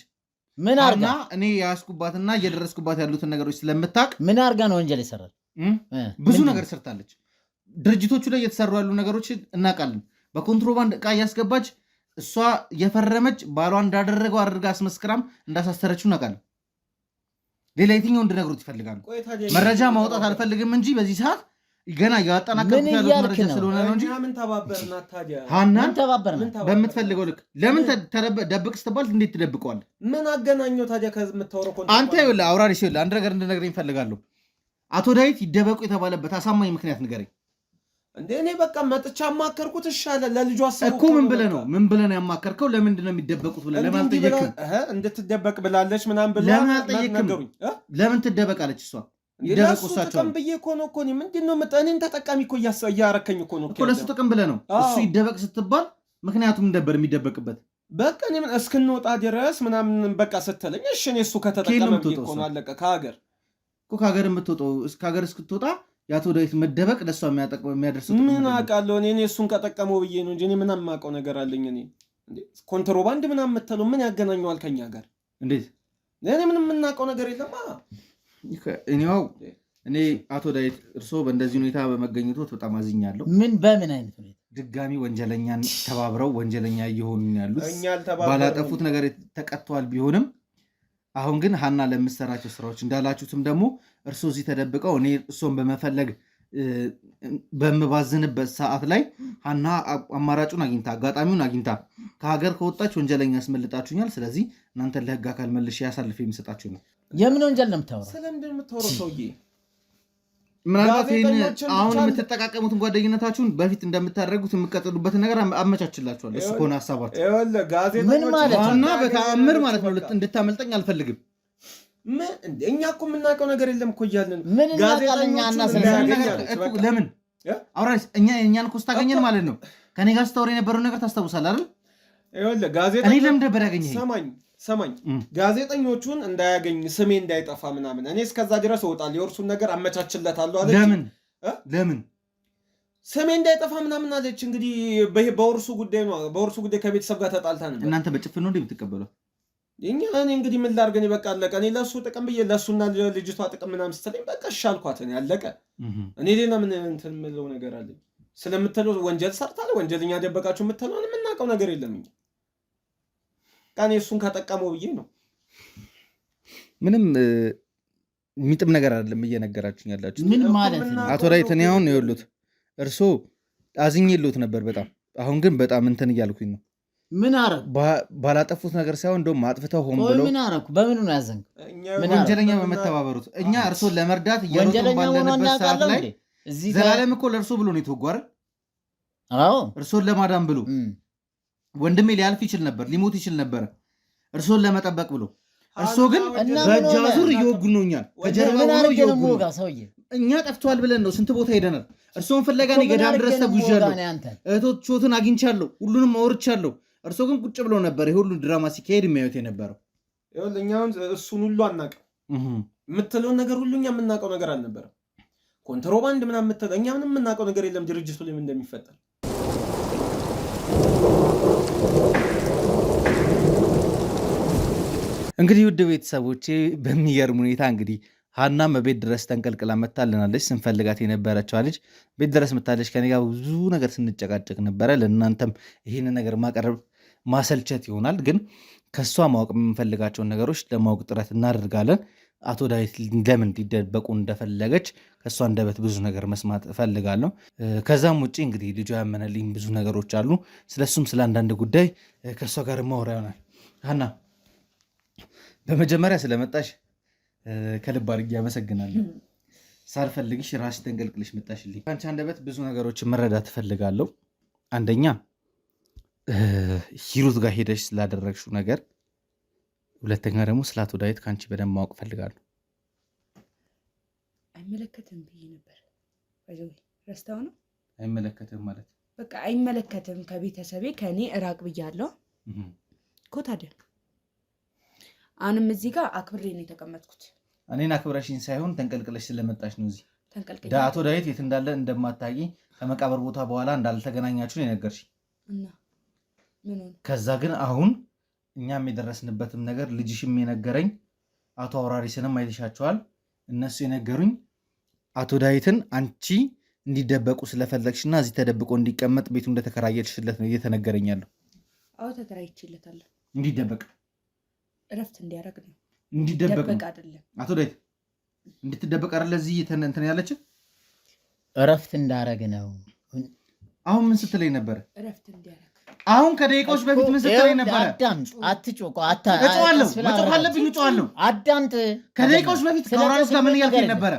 ምን አርጋ? ሀና እኔ የያዝኩባትና እየደረስኩባት ያሉትን ነገሮች ስለምታውቅ ምን አርጋ ነው ወንጀል ይሰራል? ብዙ ነገር ሰርታለች። ድርጅቶቹ ላይ እየተሰሩ ያሉ ነገሮች እናውቃለን። በኮንትሮባንድ እቃ እያስገባች እሷ የፈረመች ባሏ እንዳደረገው አድርጋ አስመስክራም እንዳሳሰረችው እናውቃለን። ሌላ የትኛው እንድነግሩት ይፈልጋሉ? ቆይ ታዲያ መረጃ ማውጣት አልፈልግም እንጂ በዚህ ሰዓት ገና እያጠናከርኩት ምን ያሉት እያልክ መረጃ ነው? ስለሆነ ነው እንጂ እኛ ምን ተባበርናት ታዲያ? ሀናን ምን ተባበርናት? ምን ተባበርናት? በምትፈልገው ልክ ለምን ደብቅ ስትባል እንዴት ትደብቀዋለህ? ምን አገናኘው ታዲያ ከምታወራው ኮንትሮባንድ? አንተ ይኸውልህ አውራሪስ፣ ይኸውልህ አንድ ነገር እንድነግረኝ እፈልጋለሁ። አቶ ዳዊት ይደበቁ የተባለበት አሳማኝ ምክንያት ንገረኝ። እንዴ እኔ በቃ መጥቻ አማከርኩት። እሺ አለ ለልጁ አስቦ እኮ ምን ብለህ ነው ምን ብለህ ነው ያማከርከው? ለምንድን ነው የሚደበቁት ብለህ ለምን እንዲህ እንዲህ ብላ አልጠየቅም? እህ እንድትደበቅ ብላለች ምናምን ብላ ለምን አልጠየቅም? ነገሩኝ። እ? ለምን ትደበቃለች እሷ? እንዴ ይደበቁ ለእሱ እሳቸው ጥቅም ብዬ እኮ ነው እኮ እኔ ምንድን ነው የምጠ- እኔን ተጠቃሚ እኮ እያረከኝ እኮ ነው እኮ ለእሱ ጥቅም ብለህ ነው። አዎ። እሱ ይደበቅ ስትባል ምክንያቱም ነበር የሚደበቅበት። በቃ እኔ ምን እስክንወጣ ድረስ ምናምን በቃ ስትለኝ እሺ እኔ እሱ ከየት ነው ከተጠቀመ ብዬ የምትወጣው እኮ ነው እሷ? አለቀ። ከሀገር እኮ ከሀገር የምትወጣው ከሀገር እስክትወጣ የአቶ ዳዊት መደበቅ ለእሷ የሚያደርሰው ጥቅም ምን ምንድን ነው? አውቃለሁ እኔ እኔ እሱን ከጠቀመው ብዬ ነው እንጂ እኔ ምን የማውቀው ነገር አለኝ? እኔ እንዴ ኮንትሮባንድ ምናምን የምትለው ምን ያገናኘዋል ከኛ ጋር? እንዴት እኔ ምንም የምናውቀው ነገር የለማ። እኔው እኔ አቶ ዳዊት እርስዎ በእንደዚህ ሁኔታ በመገኘቶት በጣም አዝኛለሁ። ምን በምን አይነት ሁኔታ? ድጋሚ ወንጀለኛን ተባብረው ወንጀለኛ እየሆኑ ነው ያሉት። እኛ አልተባበርንም። ባላጠፉት ነገር ተቀጥተዋል። ቢሆንም አሁን ግን ሀና ለምትሰራቸው ስራዎች እንዳላችሁትም ደግሞ እርስዎ እዚህ ተደብቀው እኔ እርስዎን በመፈለግ በምባዝንበት ሰዓት ላይ ሀና አማራጩን አግኝታ አጋጣሚውን አግኝታ ከሀገር ከወጣች ወንጀለኛ ያስመልጣችሁኛል። ስለዚህ እናንተን ለህግ አካል መልሼ አሳልፌ የሚሰጣችሁ ነው። የምን ወንጀል ነው የምታወራው? ስለምንድን ነው የምታወራው ሰውዬ? ምናልባት ይህን ጋዜጠኞችን አሁን ብቻ የምትጠቃቀሙትን ጓደኝነታችሁን በፊት እንደምታደርጉት የምትቀጥሉበትን ነገር አመቻችላችኋለሁ። እሱ ከሆነ ሀሳባችሁ ይኸውልህ ጋዜጠኞች ምን ማለት ነው? ሀና በተአምር ማለት ነው እንድታመልጠኝ አልፈልግም። ምን እንደ እኛ እኮ የምናውቀው ነገር የለም እኮ እያልን ነው። ምን እናውቃለን እኛ ጋዜጠኞቹን ሀና እንዳያገኝ ስለሰራች? አለች። እኮ በቃ። ለምን እ? አውራሪስ እኛ እኛን እኮ ስታገኘን ማለት ነው ከኔ ጋር ስታወራ የነበረው ነገር ታስታውሳለህ አይደል? ይኸውልህ እኔ ጋዜጠኞች ለምን ነበር ያገኘኸኝ? ሰማኝ ሰማኝ ጋዜጠኞቹን እንዳያገኝ ስሜ እንዳይጠፋ ምናምን እኔ እስከዛ ድረስ እወጣለሁ የእርሱን ነገር አመቻችለታለሁ አለች። ለምን እ? ለምን ስሜ እንዳይጠፋ ምናምን አለች። እንግዲህ በውርሱ ጉዳይ ነው። በውርሱ ጉዳይ ከቤተሰብ ጋር ተጣልታ ነበር። እናንተ በጭፍን ነው እንዴ የምትቀበለው? እኛ እኔ እንግዲህ ምን ላድርግ? እኔ በቃ አለቀ። እኔ ለእሱ ጥቅም ብዬ ለእሱና ለልጅቷ ጥቅም ምናምን ስትለኝ በቃ እሺ አልኳት። እኔ አለቀ። እኔ ሌላ ምን እንትን የምለው ነገር አለኝ? ስለምትለው ወንጀል ሰርታለ ወንጀለኛ ደበቃችሁ የምትለውን የምናውቀው ነገር የለም። እኛ በቃ እኔ እሱን ከጠቀመው ብዬ ነው። ምንም የሚጥም ነገር አይደለም እየነገራችሁኝ ያላችሁ። ምን ማለት ነው? አቶ ዳዊት እኔ አሁን ይኸውልዎት እርስዎ አዝኜልዎት ነበር በጣም አሁን ግን በጣም እንትን እያልኩኝ ነው። ምን አረኩ? ባላጠፉት ነገር ሳይሆን እንደውም አጥፍተው ሆን ቆይ ብለው ምን አረኩ? በምኑ ነው ያዘንከው? እኛ ምን ወንጀለኛ በመተባበሩት እኛ እርስዎን ለመርዳት እየሮጥን ወንጀለኛ ሆኖ ባለንበት ሰዓት እናውቃለሁ ላይ እንዴ? እዚህ ዘላለም እኮ ለእርስዎ ብሎ ነው የተወጉ አይደል? አዎ እርስዎን ለማዳን ብሎ ወንድሜ ሊያልፍ ይችል ነበር፣ ሊሞት ይችል ነበር እርስዎን ለመጠበቅ ብሎ። እርስዎ ግን እና ምን በእጅ ሆነ? አዙር እየወጉን ነው እኛን ከጀርባ ምን ሆነው አድርጌ ነው እየወጉን ነው። የምወጋ ሰውዬ? እኛ ጠፍተዋል ብለን ነው ስንት ቦታ ሄደናል። እርስዎን ፍለጋ እኔ ምን ገዳም አድርጌ ድረስ ነው የምወጋ ተጉዣለሁ። እኔ አንተን? እህቶችዎትን አግኝቻለሁ፣ ሁሉንም አውርቻለሁ። እርስዎ ግን ቁጭ ብለው ነበር ይሄ ሁሉ ድራማ ሲካሄድ የሚያዩት የነበረው። ይኸውልህ እኛ አሁን እሱን ሁሉ አናውቅም። የምትለውን ነገር ሁሉ እኛ የምናውቀው ነገር አልነበረም። ኮንትሮባንድ ምናምን የምትለው እኛ ምንም የምናውቀው ነገር የለም። ድርጅቱ ላይ ምን እንደሚፈጠር እንግዲህ ውድ ቤተሰቦቼ በሚገርም ሁኔታ እንግዲህ ሀናም ቤት ድረስ ተንቀልቅላ መታልናለች። ስንፈልጋት የነበረችዋ ልጅ ቤት ድረስ መታለች። ከኔ ጋር ብዙ ነገር ስንጨቃጨቅ ነበረ። ለእናንተም ይህን ነገር ማቅረብ ማሰልቸት ይሆናል፣ ግን ከእሷ ማወቅ የምንፈልጋቸውን ነገሮች ለማወቅ ጥረት እናደርጋለን። አቶ ዳዊት ለምን ሊደበቁ እንደፈለገች ከእሷ አንደበት ብዙ ነገር መስማት እፈልጋለሁ። ከዛም ውጭ እንግዲህ ልጇ ያመነልኝ ብዙ ነገሮች አሉ። ስለሱም ስለ አንዳንድ ጉዳይ ከእሷ ጋር ማወራ ይሆናል። ሀና በመጀመሪያ ስለመጣሽ ከልብ አድርጌ አመሰግናለሁ። ሳልፈልግሽ ራስሽ ተንቀልቅለሽ መጣሽልኝ። ከአንቺ አንደበት ብዙ ነገሮችን መረዳት እፈልጋለሁ። አንደኛ ሂሩት ጋር ሄደሽ ስላደረግሽው ነገር፣ ሁለተኛ ደግሞ ስለ አቶ ዳዊት ከአንቺ በደንብ ማወቅ ፈልጋለሁ። አይመለከትም ብዬ ነበር። ረስተው ነው። አይመለከትም ማለት በቃ አይመለከትም። ከቤተሰቤ ከእኔ እራቅ ብያለሁ እኮ። ታዲያ አሁንም እዚህ ጋር አክብሬ ነው የተቀመጥኩት። እኔን አክብረሽኝ ሳይሆን ተንቀልቅለሽ ስለመጣሽ ነው እዚህ። ተንቀልቅዬ አቶ ዳዊት የት እንዳለ እንደማታውቂ፣ ከመቃብር ቦታ በኋላ እንዳልተገናኛችሁ ነው የነገርሽኝ። እና ምን ሆነ? ከዛ ግን አሁን እኛም የደረስንበትም ነገር ልጅሽም የነገረኝ፣ አቶ አውራሪስንም አይተሻቸዋል። እነሱ የነገሩኝ አቶ ዳዊትን አንቺ እንዲደበቁ ስለፈለግሽና እዚህ ተደብቆ እንዲቀመጥ ቤቱ እንደተከራየችለት ነው እየተነገረኝ ያለው። አዎ ተከራይቼለታለሁ። እንዲደበቅ። እረፍት እንዲያደርግ ነው። እንዲደበቅ ደበቅ ነው። አይደለም። አቶ ዳዊት እንድትደበቅ አይደለ እዚህ እንትን ያለች? እረፍት እንዳረግ ነው። አሁን ምን ስትለኝ ነበረ? እረፍት እንዲያደርግ። አሁን ከደቂቃዎች በፊት ምን ስትለኝ ነበረ? አዳምጥ፣ አትጮህ፣ አታ እጮሃለሁ፣ ቀስ ብለህ መጮህ አውራ። አለብኝ፣ እጮሃለሁ። አዳምጥ። ከደቂቃዎች በፊት ስለ ከአውራሪስ ጋር ምን እያልከኝ ነገር ነበረ?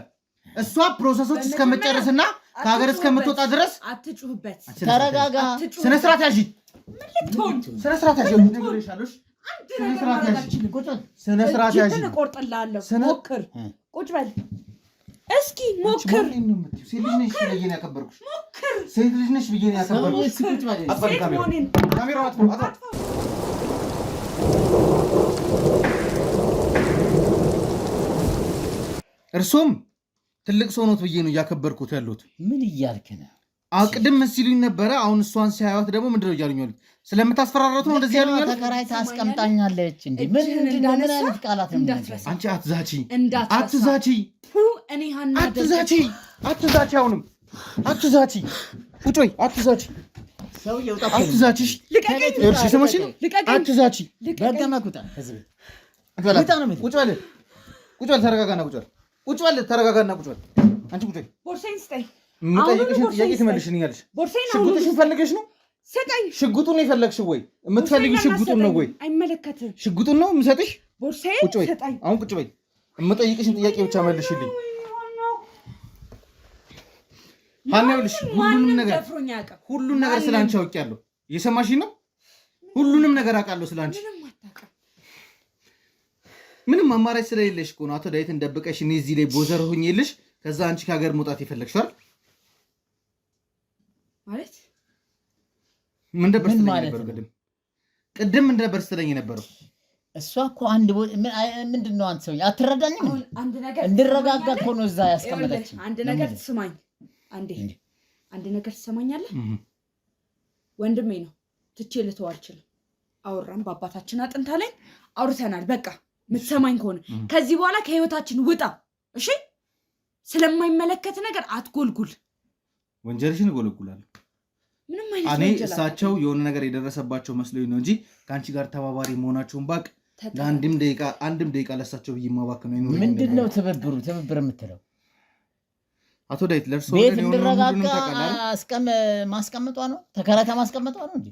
እሷ process ኦች በመጀመሪያ እስከምጨርስና ከሀገር እስከምትወጣ ድረስ አትጩህበት። ተረጋጋ። አትጩህበት። ስነ ስርዓት ያዢ፣ ልትሆን ስነ ስርዓት ያዢ። ነግሬሻለሁ። እሺ? አንድ ስነ ነገር ስርዓት ማድረግ ያዢ። አልችልም። ቁጭ በል። ስነ ስርዓት ያዢ። እጅህን እቆርጥልሃለሁ። ሞክር፣ ቁጭ በል እስኪ ሞክር። ማንን ነው የምትይው? ሴት ልጅ ነሽ ብዬ ነው ያከበርኩሽ። ሴት ልጅ ነሽ ብዬ ነው ያከበርኩሽ። እስኪ ቁጭ በል። አጥፋ ሴት ካሜራውን። መሆኔን ካሜራውን አጥፋ፣ አጥፋ። እርሶም ትልቅ ሰው ኖት ብዬ ነው እያከበርኩት ያሉት። ምን እያልክ ነው? ቅድም ምን ሲሉኝ ነበረ? አሁን እሷን ሲያዩት ደግሞ ምንድን ነው እያሉኝ ያሉት? ስለምታስፈራራት ነው እንደዚህ ያሉኝ ያሉት? ተከራይታ አስቀምጣኛለች እንዴ? እጅህን ምንድን ነው? ምን እንዳነሳ አይነት ቃላት ነው የምትናገረው? እንዳትረሳ። አንቺ አትዛቺ፣ እንዳትረሳ። አትዛቺ፣ ፑ እኔ ሀና አትዛቺ፣ አትዛቺ፣ አሁንም አትዛቺ። ቁጭ በይ፣ አትዛቺ፣ ሰውዬው ጠፋ። አትዛቺ። እሺ? ልቀቀኝ! ይኸውልሽ፣ የሰማሽ ነው? ልቀቀኝ! አትዛቺ። ልቀቀኝ! በህግ ውጣ ከዚህ ቤት። ቁጭ በል፣ ውጣ ነው የምልህ። ቁጭ በል፣ ቁጭ በል፣ ተረጋጋና ቁጭ በል፣ ቁጭ በል፣ ተረጋጋና ቁጭ በል። አንቺ ቁጭ በይ። ቦርሳዬን ስጠኝ። የምጠይቅሽን አሁኑኑ ጥያቄ ቦርሳዬን ትመልሽልኛለሽ። ቦርሳዬን አሁኑኑ ሽጉጥሽን ፈልገሽ ነው? ስጠኝ። ሽጉጡን ነው የፈለግሽው ወይ? የምትፈልጊው ቦርሳዬን ሽጉጡን ነው ወይ? አትሰጠኝም። አይመለከትህም። ሽጉጡን ነው የምሰጥሽ? ቦርሳዬን ቁጭ በይ። ስጠኝ። አሁን ቁጭ በይ። የምጠይቅሽን ጥያቄ ብቻ መልሽልኝ። ሀና፣ ይኸውልሽ ሁሉንም ማንም ነገር ደፍሮኝ አያውቅም። ሁሉን ነገር ስለ አንቺ አውቄያለሁ። እየሰማሽኝ ነው? ሁሉንም ነገር አውቃለሁ ስለ አንቺ። ምንም አታውቅም። ምንም አማራጭ ስለሌለሽ እኮ ነው አቶ ዳዊትን ደብቀሽ እኔ እዚህ ላይ bother ሆኜልሽ ከዛ አንቺ ከሀገር መውጣት የፈለግሽው አይደል? ማለት ምን ነበር ምን ስትለኝ ማለት የነበረው ነው? ቅድም? ቅድም ምን ነበር ስትለኝ የነበረው? እሷ እኮ አንድ ቦታ ምንድን ነው አንተ ሰውዬ አትረዳኝም? አሁን አንድ ነገር እንድረጋጋ ትሰማኛለህ? እኮ ነው እዛ ያስቀመጠችኝ። ይኸውልህ፣ አንድ ነገር ስማኝ፣ አንዴ እንዴ። አንድ ነገር ትሰማኛለህ? እህ። ወንድሜ ነው፣ ትቼ ልተው አልችልም። አወራን፣ በአባታችን አጥንት አለኝ አውርተናል። በቃ የምትሰማኝ ከሆነ ከዚህ በኋላ ከህይወታችን ውጣ፣ እሺ? ስለማይመለከት ነገር አትጎልጉል። ወንጀልሽን እጎለጉላለሁ። ምንም አይነት እኔ ወንጀል እሳቸው የሆነ ነገር የደረሰባቸው መስሎኝ ነው እንጂ ከአንቺ ጋር ተባባሪ መሆናቸውን ባቅ አታውቅም። ለአንድም ደቂቃ አንድም ደቂቃ ለእሳቸው ብዬ ማባከን አይኖረኝም ምንድን ነው ነበር። ትብብሩ? ትብብር የምትለው አቶ ዳዊት ለእርሶ ቤት ወገን የሆነውን ሁሉንም እንድረጋጋ ታውቃለህ አይደል? ማስቀመጧ ነው? ተከራይታ ማስቀመጧ ነው እንጂ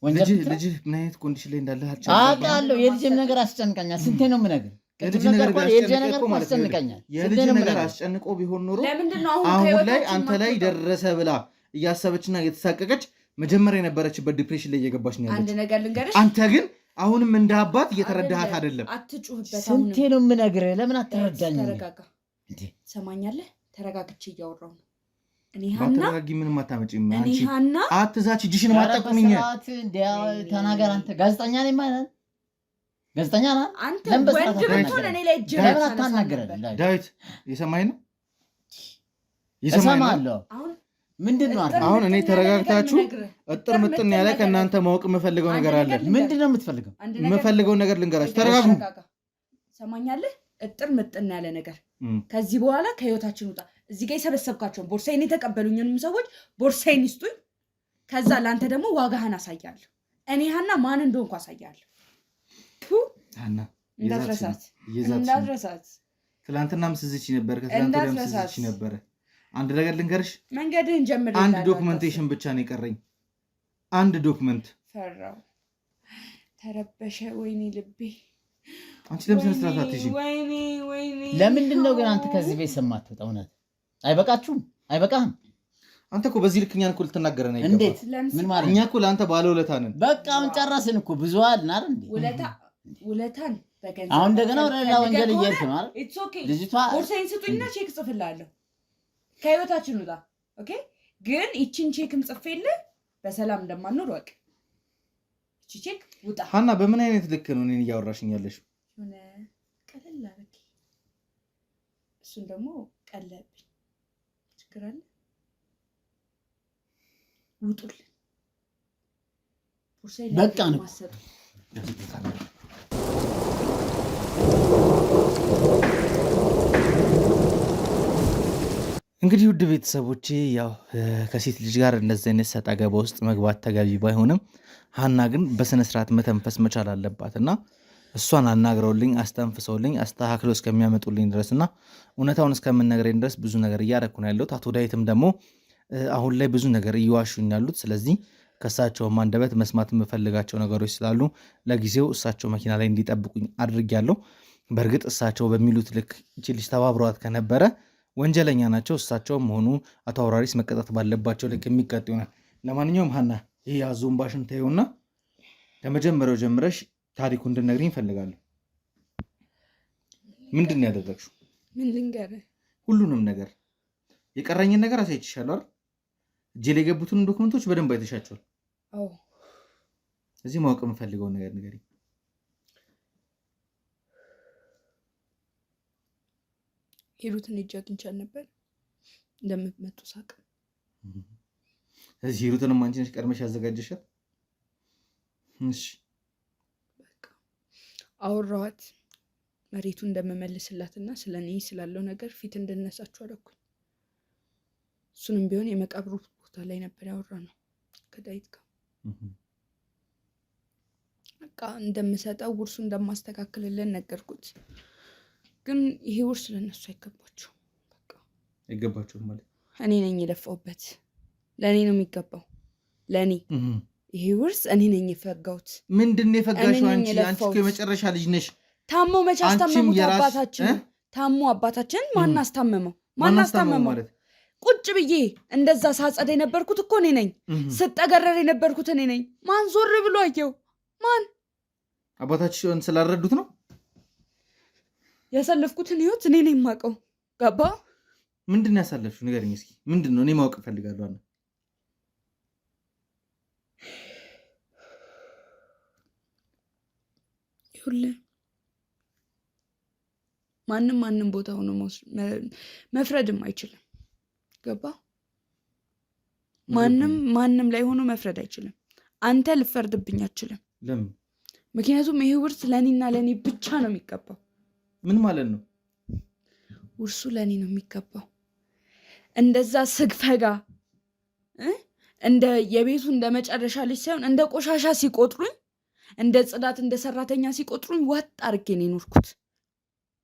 ወንጀል ልጅህ የምትለው? ልጅህ ምን አይነት condition ላይ እንዳለ አውቃለሁ። የልጅም ነገር አስጨንቀኛል። ስንቴ ነው የምነግርህ? የልጅ ቅድም ነገር ነገርኩህ። የልጄ ቢያስጨንቅህ ነገር እኮ እኮ ማለት ነው። አስጨንቀኛል። ስንቴ የልጅ ነው ነገር የምነግርህ? አስጨንቆ ቢሆን ኖሮ ለምንድን ነው አሁን አሁን ላይ ከህይወታችን አንተ ላይ ማትወጣው? ደረሰ ብላ እያሰበችና እየተሳቀቀች መጀመሪያ የነበረችበት depression ላይ እየገባች ነው አንድ ያለችው። ነገር ልንገርሽ፣ አንተ ግን አሁንም እንደ አባት እየተረዳሃት አይደለም። አትጩህበት። ስንቴ አሁንም ነው የምነግርህ? ለምን አትረዳኝም? ተረጋጋ። እንዴ? ትሰማኛለህ? ተረጋግቼ እያወራሁ ነው። እኔ ሀና ባትረጋጊ ምንም አታመጪም። እኔ አንቺ ሀና አትዛች፣ እጅሽን ኧረ ማጠቁምኝ። በስርዓት እንደ ተናገር። አንተ ጋዜጠኛ ነኝ ማለት ጋዜጠኛ ነህ? አንተ ለምን በስርዓት ወንድ ብትሆን አትናገረም? እኔ ላይ እጅህን ለምን አታነሳም አታናግረን? ነበር። ዳዊት የሰማኝ ነው የሰማኝ ነው። እሰማለሁ። አሁን ምንድን ነው አንተ? እጥር አሁን እኔ ምጥን ያለ ነገር ተረጋግታችሁ የምነግርህ። እጥር ምጥን ያለ ከእናንተ ማወቅ የምፈልገው አንድ ነገር አለ። ነገር ልንገርህ። ምንድን ነው የምትፈልገው? አንድ ነገር የምፈልገውን ነገር ልንገራችሁ። ተረጋጉ። ተረጋጋ። ሰማኛለህ? እጥር ምጥን ያለ ነገር ከዚህ በኋላ ከህይወታችን ውጣ። እዚህ ጋር የሰበሰብካቸውን ቦርሳዬን የተቀበሉኝንም ሰዎች ቦርሳዬን ይስጡኝ። ከዛ ለአንተ ደግሞ ዋጋህን አሳያለሁ። እኔ ሀና ማን እንደሆንኩ አሳያለሁ። ሀና እንዳትረሳት፣ እየዛትሽ ነው። እንዳትረሳት፣ ትላንትናም ስዝች ነበር፣ ከትላንት ወዲያም እንዳትረሳት። ስዝች ነበረ። አንድ ነገር ልንገርሽ፣ መንገድህን ጀምር። አንድ documentation ብቻ ነው የቀረኝ። አንድ document። ፈራው፣ ተረበሸ። ወይኔ ልቤ። አንቺ ለምን ስነ ስርዓት አትይዥም? ወይኔ ወይኔ። ለምንድን ነው ግን አንተ ከዚህ ቤት ሰማትወጣ? እውነት አይበቃችሁም? አይበቃህም? አንተ እኮ በዚህ ልክ እኛን እኮ ልትናገረን አይገባም። እንዴት ምን ማለት እኛ እኮ ለአንተ ባለውለታ ነን። በቃ አሁን ጨረስን እኮ ብዙ አልን አይደል እንዴ? ውለታን በገንዘብ አሁን እንደገና ወደ ሌላ ወንጀል እየሄድክ ነው አይደል? It's okay። ልጅቷ ቦርሳዬን ስጡኝና ቼክ ጽፍልሃለሁ። ከህይወታችን ውጣ። Okay። ግን ይቺን ቼክም ጽፌልህ በሰላም እንደማንኖር ወቅ። ይቺ ቼክ ውጣ። ሀና በምን አይነት ልክ ነው እኔን እያወራሽኝ ያለሽው? የሆነ ቀለል አደረግ። እሱን ደግሞ ቀለብኝ። ችግር አለ? ውጡልን። ቦርሳዬን በቃ ነው። ማሰጡ እንግዲህ ውድ ቤተሰቦቼ ያው ከሴት ልጅ ጋር እንደዚህ አይነት ሰጣ ገባ ውስጥ መግባት ተገቢ ባይሆንም ሀና ግን በስነ ስርዓት መተንፈስ መቻል አለባት እና እሷን አናግረውልኝ አስተንፍሰውልኝ አስተካክለው እስከሚያመጡልኝ ድረስ እና እውነታውን እስከምነግረኝ ድረስ ብዙ ነገር እያረኩ ነው ያለሁት። አቶ ዳዊትም ደግሞ አሁን ላይ ብዙ ነገር እየዋሹኝ ያሉት። ስለዚህ ከእሳቸውም አንደበት መስማት የምፈልጋቸው ነገሮች ስላሉ ለጊዜው እሳቸው መኪና ላይ እንዲጠብቁኝ አድርጌያለሁ። በእርግጥ እሳቸው በሚሉት ልክ ይቺ ልጅ ተባብረዋት ከነበረ ወንጀለኛ ናቸው። እሳቸውም ሆኑ አቶ አውራሪስ መቀጣት ባለባቸው ልክ የሚቀጡ ይሆናል። ለማንኛውም ሀና ይህ አዞምባሽን ተይውና ከመጀመሪያው ጀምረሽ ታሪኩ እንድነግሪኝ እፈልጋለሁ። ምንድን ነው ያደረግሽው? ምን ልንገርህ? ሁሉንም ነገር የቀረኝን ነገር አሳይቼሻለሁ አይደል? እጄ ላይ የገቡትን ዶክመንቶች በደንብ አይተሻቸዋል። አዎ። እዚህ ማወቅ የምፈልገውን ነገር ንገሪኝ። ሂሩትን ሂጅ አግኝቻት ነበር እንደምትመጡ ሳቅ። እዚህ ሂሩትንም አንቺ ነሽ ቀድመሽ ያዘጋጀሻት? እሺ በቃ አወራኋት። መሬቱ እንደምመልስላትና ስለ እኔ ስላለው ነገር ፊት እንድነሳችሁ አደረኩኝ። እሱንም ቢሆን የመቃብሩ ቦታ ላይ ነበር ያወራነው ከዳዊት ጋር። በቃ እንደምሰጠው ውርሱ እንደማስተካክልልን ነገርኩት። ግን ይሄ ውርስ ለእነሱ አይገባቸውም። በቃ አይገባቸውም ማለት እኔ ነኝ የለፋሁበት፣ ለእኔ ነው የሚገባው። ለእኔ ይሄ ውርስ እኔ ነኝ የፈጋሁት። ምንድን ነው የፈጋሽው? እኔ ነኝ አንቺ አንቺ እኮ የለፋሁት። የመጨረሻ ልጅ ነሽ። ታሞ መቼ አንቺም አስታመሙት? የራስ አባታችን ታሞ አባታችን ማን አስታመመው? ማን ማን አስታመመው አስታመመው? ማለት ቁጭ ብዬ እንደዛ ሳጸዳ የነበርኩት እኮ እኔ ነኝ። ስጠገረር የነበርኩት እኔ ነኝ። ማን ዞር ብሎ አየው? ማን አባታችን ስላልረዱት ነው። ያሳለፍኩትን ህይወት እኔ ነኝ የማውቀው። ገባ? ምንድን ነው ያሳለፍሽው? ንገሪኝ እስኪ ምንድን ነው? እኔ ማወቅ እፈልጋለሁ። አና ይኸውልህ ማንም ማንም ቦታ ሆኖ መፍረድም አይችልም። ገባ? ማንም ማንም ላይ ሆኖ መፍረድ አይችልም። አንተ ልፈርድብኝ አትችልም። ለምን? ምክንያቱም ይሄ ውርስ ለእኔና ለእኔ ብቻ ነው የሚገባው። ምን ማለት ነው? ውርሱ ለእኔ ነው የሚገባው። እንደዛ ስግፈጋ እንደ የቤቱ እንደ መጨረሻ ልጅ ሳይሆን እንደ ቆሻሻ ሲቆጥሩኝ፣ እንደ ጽዳት እንደ ሰራተኛ ሲቆጥሩኝ ዋጥ አድርጌ ነው የኖርኩት።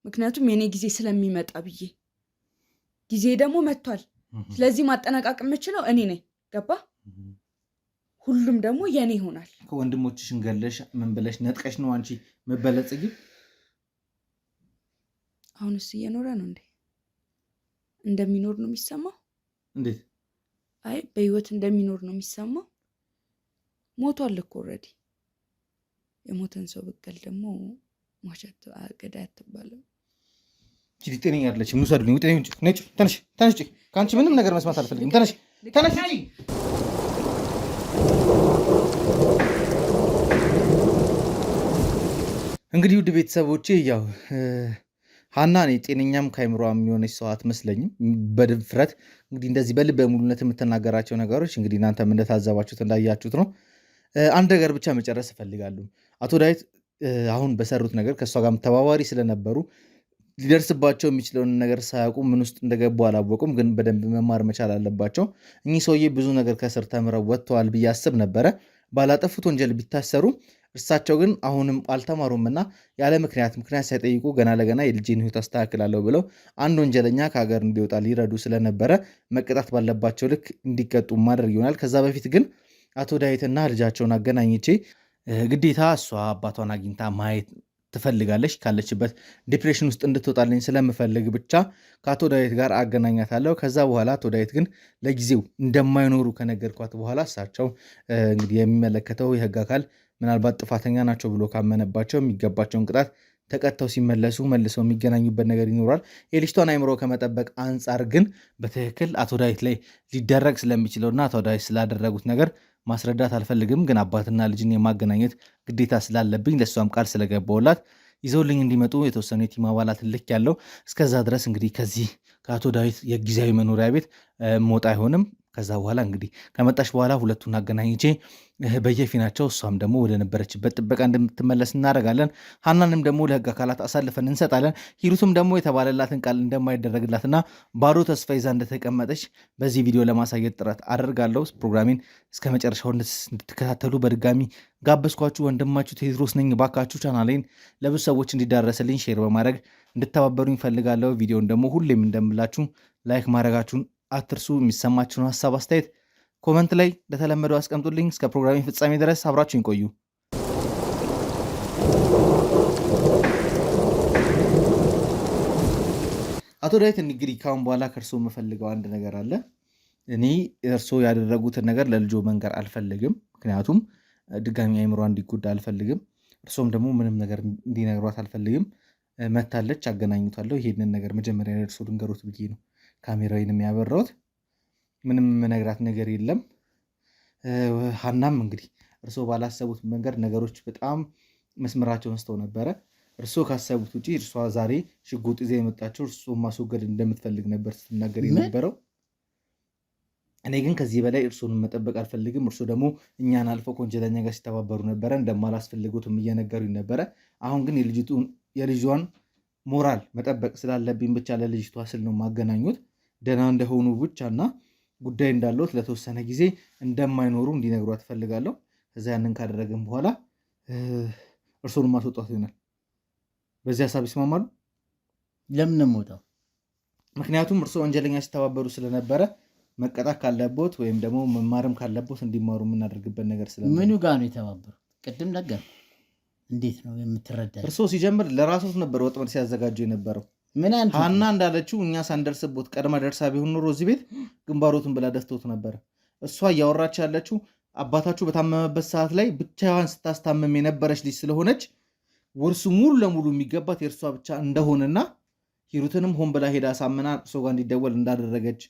ምክንያቱም የኔ ጊዜ ስለሚመጣ ብዬ። ጊዜ ደግሞ መጥቷል። ስለዚህ ማጠናቀቅ የምችለው እኔ ነኝ። ገባ? ሁሉም ደግሞ የኔ ይሆናል። ከወንድሞችሽን ገለሽ ምን ብለሽ ነጥቀሽ ነው አንቺ መበለጽጊ? አሁንስ እየኖረ ነው እንዴ? እንደሚኖር ነው የሚሰማው? እንዴት? አይ በህይወት እንደሚኖር ነው የሚሰማው። ሞቷል እኮ already። የሞተን ሰው ብገል ደግሞ ሟች ገዳይ አትባልም። ቺ ጤነኛ አይደለችም። ውሰዱልኝ። ውጤ ውጭ ነጭ ተነሽ፣ ተነሽ። ውጪ። ከአንቺ ምንም ነገር መስማት አልፈልግም። ተነሽ፣ ተነሽ፣ ውጪ። እንግዲህ ውድ ቤተሰቦቼ ያው ሀና እኔ ጤነኛም ከአይምሯም የሆነች ሰው አትመስለኝም። በድፍረት እንግዲህ እንደዚህ በልበ ሙሉነት የምትናገራቸው ነገሮች እንግዲህ እናንተም እንደታዘባችሁት እንዳያችሁት ነው። አንድ ነገር ብቻ መጨረስ እፈልጋለሁ። አቶ ዳዊት አሁን በሰሩት ነገር ከእሷ ጋርም ተባባሪ ስለነበሩ ሊደርስባቸው የሚችለውን ነገር ሳያውቁ ምን ውስጥ እንደገቡ አላወቁም። ግን በደንብ መማር መቻል አለባቸው። እኚህ ሰውዬ ብዙ ነገር ከስር ተምረው ወጥተዋል ብዬ አስብ ነበረ። ባላጠፉት ወንጀል ቢታሰሩ እርሳቸው ግን አሁንም አልተማሩምና ያለ ምክንያት ምክንያት ሳይጠይቁ ገና ለገና የልጄን ሕይወት አስተካክላለሁ ብለው አንድ ወንጀለኛ ከሀገር እንዲወጣ ሊረዱ ስለነበረ መቀጣት ባለባቸው ልክ እንዲቀጡ ማድረግ ይሆናል። ከዛ በፊት ግን አቶ ዳዊትና ልጃቸውን አገናኝቼ ግዴታ እሷ አባቷን አግኝታ ማየት ትፈልጋለች። ካለችበት depression ውስጥ እንድትወጣልኝ ስለምፈልግ ብቻ ከአቶ ዳዊት ጋር አገናኛታለሁ። ከዛ በኋላ አቶ ዳዊት ግን ለጊዜው እንደማይኖሩ ከነገርኳት በኋላ እሳቸው እንግዲህ የሚመለከተው የህግ አካል ምናልባት ጥፋተኛ ናቸው ብሎ ካመነባቸው የሚገባቸውን ቅጣት ተቀጥተው ሲመለሱ መልሰው የሚገናኙበት ነገር ይኖራል። የልጅቷን አይምሮ ከመጠበቅ አንጻር ግን በትክክል አቶ ዳዊት ላይ ሊደረግ ስለሚችለውና አቶ ዳዊት ስላደረጉት ነገር ማስረዳት አልፈልግም። ግን አባትና ልጅን የማገናኘት ግዴታ ስላለብኝ ለእሷም ቃል ስለገባሁላት ይዘውልኝ እንዲመጡ የተወሰኑ የ team አባላት ልክ ያለው እስከዛ ድረስ እንግዲህ ከዚህ ከአቶ ዳዊት የጊዜያዊ መኖሪያ ቤት መውጣ አይሆንም። ከዛ በኋላ እንግዲህ ከመጣሽ በኋላ ሁለቱን አገናኝቼ በየፊናቸው እሷም ደግሞ ወደ ነበረችበት ጥበቃ እንደምትመለስ እናደርጋለን። ሀናንም ደግሞ ለህግ አካላት አሳልፈን እንሰጣለን። ሂሩትም ደግሞ የተባለላትን ቃል እንደማይደረግላትና ባዶ ተስፋ ይዛ እንደተቀመጠች በዚህ ቪዲዮ ለማሳየት ጥረት አደርጋለሁ። ፕሮግራሜን እስከ መጨረሻው እንድትከታተሉ በድጋሚ ጋበዝኳችሁ። ወንድማችሁ ቴዎድሮስ ነኝ። ባካችሁ ቻናሌን ለብዙ ሰዎች እንዲዳረስልኝ share በማድረግ እንድተባበሩኝ እፈልጋለሁ። ቪዲዮን ደግሞ ሁሌም እንደምላችሁ like ማድረጋችሁን አትርሱ። የሚሰማችሁን ሀሳብ አስተያየት comment ላይ እንደተለመደው አስቀምጡልኝ። እስከ ፕሮግራሜ ፍጻሜ ድረስ አብራችሁን ቆዩ። አቶ ዳዊት እንግዲህ ካሁን በኋላ ከእርስዎ የምፈልገው አንድ ነገር አለ። እኔ እርስዎ ያደረጉትን ነገር ለልጆ መንገር አልፈልግም። ምክንያቱም ድጋሚ አይምሯ እንዲጎዳ አልፈልግም። እርስዎም ደግሞ ምንም ነገር እንዲነግሯት አልፈልግም። መታለች፣ አገናኙታለሁ። ይሄንን ነገር መጀመሪያ ለእርስዎ ልንገሮት ብዬ ነው ካሜራዬን የሚያበራሁት። ምንም የምነግራት ነገር የለም። ሀናም እንግዲህ እርስዎ ባላሰቡት መንገድ ነገሮች በጣም መስመራቸውን ስተው ነበረ። እርስዎ ካሰቡት ውጪ እርሷ ዛሬ ሽጉጥ ይዛ የመጣችው እርስዎ ማስወገድ እንደምትፈልግ ነበር ስትናገር የነበረው። እኔ ግን ከዚህ በላይ እርስዎን መጠበቅ አልፈልግም። እርስዎ ደግሞ እኛን አልፈው ከወንጀለኛ ጋር ሲተባበሩ ነበረ፣ እንደማላስፈልጉትም እየነገሩኝ ነበረ። አሁን ግን የልጇን ሞራል መጠበቅ ስላለብኝ ብቻ ለልጅቷ ስል ነው ማገናኙት። ደህና እንደሆኑ ብቻ እና ጉዳይ እንዳለዎት ለተወሰነ ጊዜ እንደማይኖሩ እንዲነግሯት እፈልጋለሁ። ከዛ ያንን ካደረግን በኋላ እርስዎን ማስወጣት ይሆናል። በዚህ ሀሳብ ይስማማሉ? ለምን ነው የምወጣው? ምክንያቱም እርስዎ ወንጀለኛ ሲተባበሩ ስለነበረ መቀጣት ካለቦት ወይም ደግሞ መማርም ካለቦት እንዲማሩ የምናደርግበት ነገር ስለ ምኑ ጋር ነው የተባበሩት? ቅድም ነገር እንዴት ነው የምትረዳ? እርስዎ ሲጀምር ለራሶት ነበር ወጥመድ ሲያዘጋጁ የነበረው። ምን አንተ ሀና እንዳለችው እኛ ሳንደርስቦት ቀድማ ደርሳ ቢሆን ኖሮ እዚህ ቤት ግንባሮትን ብላ ደፍቶት ነበረ። እሷ እያወራች ያለችው አባታችሁ በታመመበት ሰዓት ላይ ብቻዋን ስታስታመም የነበረች ልጅ ስለሆነች ውርሱ ሙሉ ለሙሉ የሚገባት የእርሷ ብቻ እንደሆነና ሂሩትንም ሆን ብላ ሄዳ አሳምና እርሶ ጋር እንዲደወል እንዳደረገች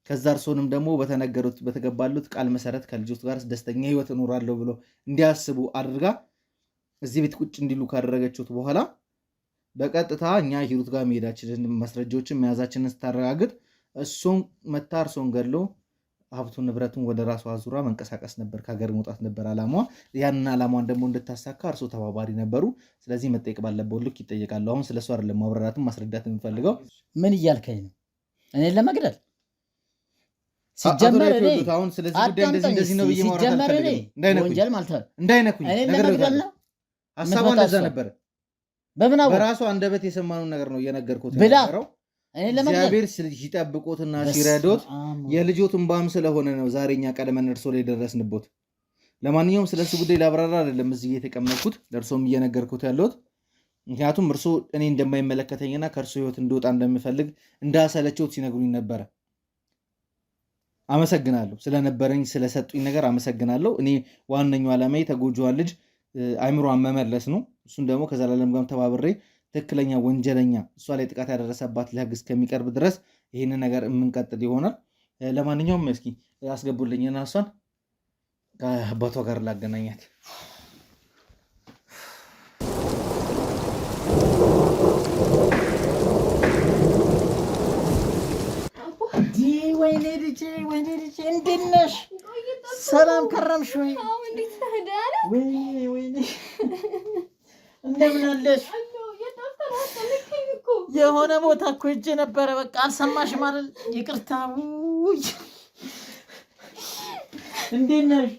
ከዛ እርሶንም ደግሞ በተነገሩት በተገባሉት ቃል መሰረት ከልጆት ጋር ደስተኛ ህይወት እኖራለሁ ብሎ እንዲያስቡ አድርጋ እዚህ ቤት ቁጭ እንዲሉ ካደረገችሁት በኋላ በቀጥታ እኛ ሂሩት ጋር መሄዳችንን ማስረጃዎችን መያዛችንን ስታረጋግጥ እሱን መታ እርሶን ገድሎ ሀብቱን ንብረቱን ወደ ራሷ አዙራ መንቀሳቀስ ነበር፣ ከሀገር መውጣት ነበር አላማዋ። ያንን አላማዋን ደግሞ እንድታሳካ እርሶ ተባባሪ ነበሩ። ስለዚህ መጠየቅ ባለበት ልክ ይጠየቃሉ። አሁን ስለሱ አይደለም ማብራራትም ማስረዳት የምፈልገው። ምን እያልከኝ ነው? እኔን ለመግደል አቶ ሲጀመር ዳዊት እኔ ይኸውልህ፣ አሁን ስለዚህ ጉዳይ እንደዚህ አዳምጠኝ እንደዚህ ነው ብዬ ማውራት ሲጀመር እኔ አልፈልግም። እንዳይነኩኝ ወንጀል ማለት ነው። እንዳይነኩኝ እኔን ነገር ለመግደል ነው ሀሳቧ የምትመጣው እንደዛ እሷ? ነበረ። በምን አወቅ? በራሷ አንደበት የሰማነውን ነገር ነው እየነገርኩት ብላ የነበረው። እኔን ለመግደል እግዚአብሔር ሲጠብቆትና ሲረዶት በስመ አብ። የልጆት እንባም ስለሆነ ነው ዛሬ እኛ ቀድመን እርሶ ላይ ደረስንቦት። ለማንኛውም ስለ እሱ ጉዳይ ላብራራ አይደለም እዚህ የተቀመጥኩት ለእርሶም እየነገርኩት ያለሁት። ምክንያቱም እርሶ እኔ እንደማይመለከተኝና ከእርሶ ህይወት እንደወጣ እንደምፈልግ እንዳሰለቸውት ሲነግሩኝ ነበረ። አመሰግናለሁ ስለነበረኝ ስለሰጡኝ ነገር አመሰግናለሁ። እኔ ዋነኛው ዓላማዬ ተጎጂዋን ልጅ አይምሯን መመለስ ነው። እሱን ደግሞ ከዘላለም ጋርም ተባብሬ ትክክለኛ ወንጀለኛ እሷ ላይ ጥቃት ያደረሰባት ለህግ እስከሚቀርብ ድረስ ይህንን ነገር የምንቀጥል ይሆናል። ለማንኛውም እስኪ አስገቡልኝና እሷን ከአባቷ ጋር ላገናኛት። ወይኔ ልጄ፣ ወይኔ ልጄ፣ እንዴት ነሽ? ሰላም ከረምሽ ወይ? ወይኔ ወይኔ፣ እንደምን አለሽ? የሆነ ቦታ እኮ ሄጄ ነበረ። በቃ አልሰማሽም አይደል? ይቅርታ። ውይ እንዴት ነሽ?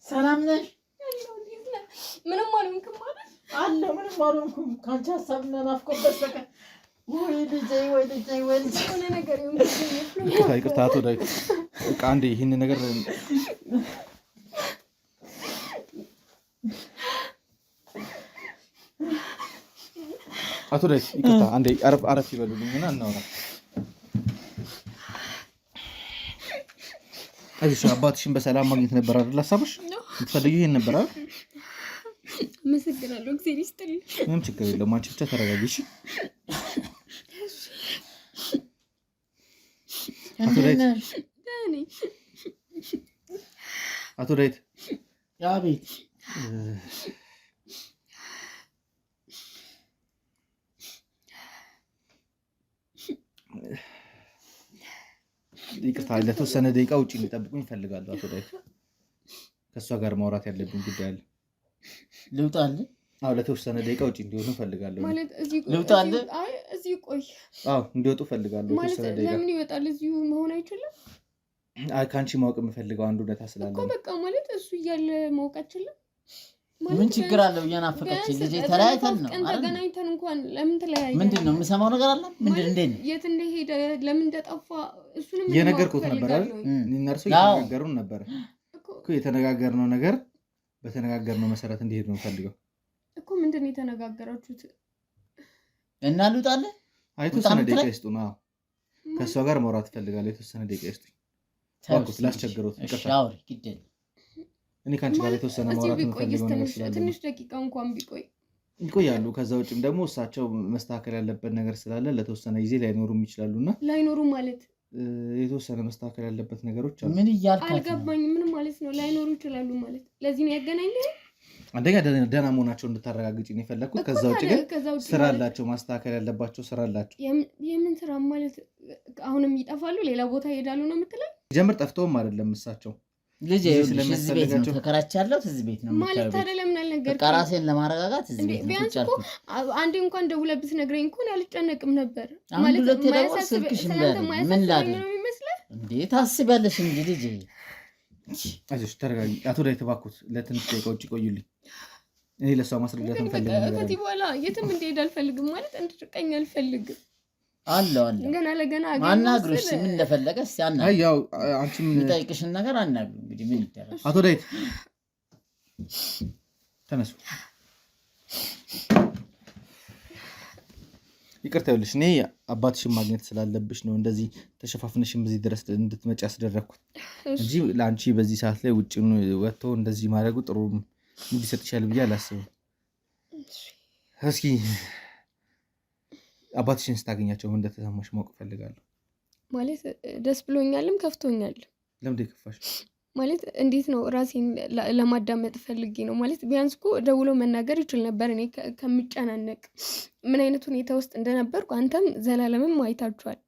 ሰላም ነሽ? ምንም አልሆንክም ማለት አለ ምንም አልሆንኩም። ከአንቺ ሀሳብና ናፍቆት በስተቀር። ወይ ልጄ፣ ወይ ልጄ፣ ወይ ልጄ። የሆነ ነገር ይሁን። ይቅርታ ይቅርታ፣ አቶ ዳዊት በቃ አንዴ ይህን ነገር አቶ ዳዊት ይቅርታ፣ አንዴ አረፍ ይበሉልኝ እና እናውራ። አይዞሽ፣ አባትሽን በሰላም ማግኘት ነበር አይደል ሀሳብሽ? የምትፈልጊው ይሄን ነበር አይደል? አመሰግናለሁ። እግዚአብሔር ይስጥልኝ። ምንም ችግር የለውም። አንቺ ብቻ ተረጋጊ እሺ። አቶ ዳዊት። አቤት። ይቅርታ ለተወሰነ ደቂቃ ውጭ እንዲጠብቁኝ እፈልጋለሁ። አቶ ዳዊት ከእሷ ጋር ማውራት ያለብኝ ጉዳይ አለ። ልውጣልህ? አዎ፣ ለተወሰነ ደቂቃ ውጭ እንዲሆኑ እፈልጋለሁ። ማለት እዚህ ልውጣልህ? አይ እዚህ ቆይ። አዎ፣ እንዲወጡ እፈልጋለሁ። ማለት የተወሰነ ደቂቃ። ለምን ይወጣል? እዚሁ መሆን አይችልም? አይ፣ ከአንቺ ማወቅ የምፈልገው አንድ እውነታ ስላለ እኮ ነው። በቃ ማለት እሱ እያለ ማወቅ አችልም? ምን ችግር አለው? እየናፈቀች ልጄ ተለያይተን ነው ቀን አይደል? ተገናኝተን እንኳን ለምን ተለያየን? ምንድን ነው የምሰማው ነገር አለ? ምንድን እንዴት ነው? የት እንደሄደ ለምን እንደጠፋ እሱንም እኔ እየነገርኩት ማወቅ ነበር አይደል? እፈልጋለሁኝ። እኔና እርሶ አዎ። እየተነጋገሩን ነበረ እኮ እኮ። የተነጋገርነው ነገር በተነጋገርነው መሰረት እንዲሄድ ነው የምፈልገው። እኮ ምንድን ነው የተነጋገራችሁት? እና ልውጣልህ? አይ፣ የተወሰነ ውጣ ደቂቃ የምትለኝ? ይስጡን። አዎ፣ ከእሷ ጋር ማውራት እፈልጋለሁ። የተወሰነ ደቂቃ ይስጡኝ። እባክዎት፣ ላስቸግሮት፣ እሺ ይቅርታ። አውሪ፣ ግድ የለም። እኔ ከአንቺ ጋር ማለት የተወሰነ እዚሁ ማውራት ቢቆይስ የምፈልገው ነገር ትንሽ ስላለ ነው። ትንሽ ደቂቃ እንኳን ቢቆይ። ይቆያሉ። ከዛ ውጭም ደግሞ እሳቸው መስተካከል ያለበት ነገር ስላለ ለተወሰነ ጊዜ ላይኖሩም ይችላሉ እና ላይኖሩ ማለት? የተወሰነ መስተካከል ያለበት ነገሮች አሉ። ምን እያልካት ነው? አልገባኝም። ምን ማለት ነው ላይኖሩ ይችላሉ ማለት? ለዚህ ነው ያገናኘኸኝ? አንደኛ ደህና መሆናቸው እንድታረጋግጭ ነው የፈለግኩት። እኮ ከዛ ውጭ ታዲያ ግን ከዛ ውጭ ስራ ማለት አላቸው፣ ማስተካከል ያለባቸው ስራ አላቸው። የምን ስራ ማለት? አሁንም ይጠፋሉ፣ ሌላ ቦታ ይሄዳሉ ነው የምትለኝ? ጀምር ጠፍተውም አይደለም እሳቸው ልጄ ጊዜ ይኸውልሽ፣ እዚህ ቤት ነው ስለሚያስፈልጋቸው። ተከራይቻለሁ። እዚህ ቤት ነው ማለት የምታየው ቤት። ታዲያ ለምን በቃ አልነገርከኝ? ራሴን ለማረጋጋት እዚህ እንዴ ቤት ነው ቢያንስ ቁጭ እኮ ያልኩት። አንዴ እንኳን ደውለህ ብትነግረኝ እኮ እኔ አልጨነቅም ነበር። አንድ ማለት ሁለቴ ደግሞ ስልክሽ እምቢ ስለአንተ አለኝ። ምን የማያሳስበኝ ላድርግ? ነው የሚመስልህ? እንዴ ታስቢያለሽ እንጂ ልጄ። አይዞሽ፣ ተረጋጊ። አቶ ዳዊት እባክዎት ለትንሽ ደቂቃ ውጭ ቆዩልኝ። እኔ ለእሷ ማስረዳት ግን በቃ የምፈልገው ነገር ከዚህ አለ። በኋላ የትም እንዲሄድ አልፈልግም። ማለት እንድርቀኝ አልፈልግም። አለው አለው ገና ለገና አገኘሁ አናግሩሽ፣ ስል ምን እንደፈለገ እስኪ አይ አናግሩ። ያው አንቺም የሚጠይቅሽን ነገር አናግሩ። እንግዲህ ምን ይደረግ። አቶ ዳዊት ተነሱ። ይቅርታ ይኸውልሽ፣ እኔ አባትሽን ማግኘት ስላለብሽ ነው እንደዚህ ተሸፋፍነሽም እዚህ ድረስ እንድትመጪ ያስደረግኩት እንጂ ለአንቺ በዚህ ሰዓት ላይ ውጭ ወጥቶ እንደዚህ ማድረጉ ጥሩ እንዲሰጥሻል ብዬ አላስብም። እስኪ አባትሽን ስታገኛቸው ምን እንደተሰማሽ ማወቅ እፈልጋለሁ። ማለት ደስ ብሎኛልም ከፍቶኛል። ለምንድን የከፋሽ? ማለት እንዴት ነው ራሴን ለማዳመጥ ፈልጌ ነው። ማለት ቢያንስ እኮ ደውሎ መናገር ይችል ነበር። እኔ ከምጨናነቅ ምን አይነት ሁኔታ ውስጥ እንደነበርኩ አንተም ዘላለምም አይታችኋል።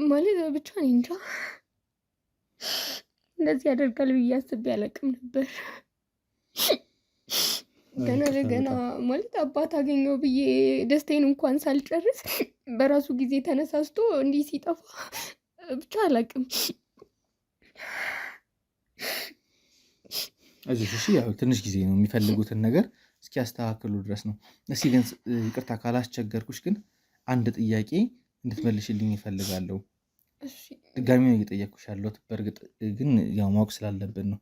ማለት ብቻ እኔ እንጃ እንደዚህ ያደርጋል ብዬ አስቤ አላውቅም ነበር። ገና ይቅርታ ለገና በጣም። ማለት አባት አገኘው ብዬ ደስታዬን እንኳን ሳልጨርስ በራሱ ጊዜ ተነሳስቶ እንዲህ ሲጠፋ ብቻ አላውቅም። አይዞሽ እሺ። ያው ትንሽ ጊዜ ነው፣ የሚፈልጉትን ነገር እስኪያስተካክሉ ድረስ ነው። እስኪ ግን ይቅርታ ካላስቸገርኩሽ ግን አንድ ጥያቄ እንድትመልሽልኝ እፈልጋለሁ። እሺ። ድጋሚ ነው እየጠየቅኩሽ ያለሁት። በእርግጥ ግን ያው ማወቅ ስላለብን ነው።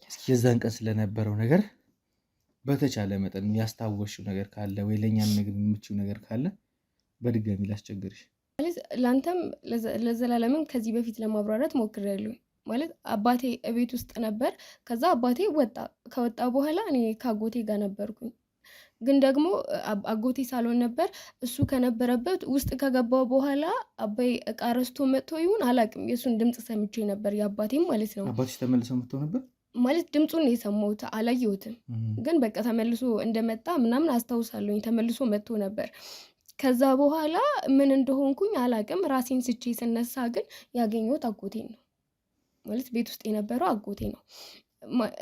እስኪ የዛን ቀን ስለነበረው ነገር በተቻለ መጠን ያስታወስሽው ነገር ካለ ወይ ለእኛ ነገር የምችው ነገር ካለ በድጋሚ ላስቸግርሽ። ማለት ለአንተም ለዘላለምም ከዚህ በፊት ለማብራራት ሞክሬያለሁ። ማለት አባቴ እቤት ውስጥ ነበር። ከዛ አባቴ ወጣ። ከወጣ በኋላ እኔ ከአጎቴ ጋር ነበርኩኝ። ግን ደግሞ አጎቴ ሳሎን ነበር። እሱ ከነበረበት ውስጥ ከገባው በኋላ አባይ እቃ ረስቶ መጥቶ ይሁን አላውቅም፣ የእሱን ድምፅ ሰምቼ ነበር፣ የአባቴም ማለት ነው። አባትሽ ተመልሰው መጥተው ነበር? ማለት ድምፁን ነው የሰማሁት፣ አላየሁትም። ግን በቃ ተመልሶ እንደመጣ ምናምን አስታውሳለሁኝ። ተመልሶ መጥቶ ነበር። ከዛ በኋላ ምን እንደሆንኩኝ አላውቅም። ራሴን ስቼ ስነሳ ግን ያገኘሁት አጎቴን ነው። ማለት ቤት ውስጥ የነበረው አጎቴ ነው።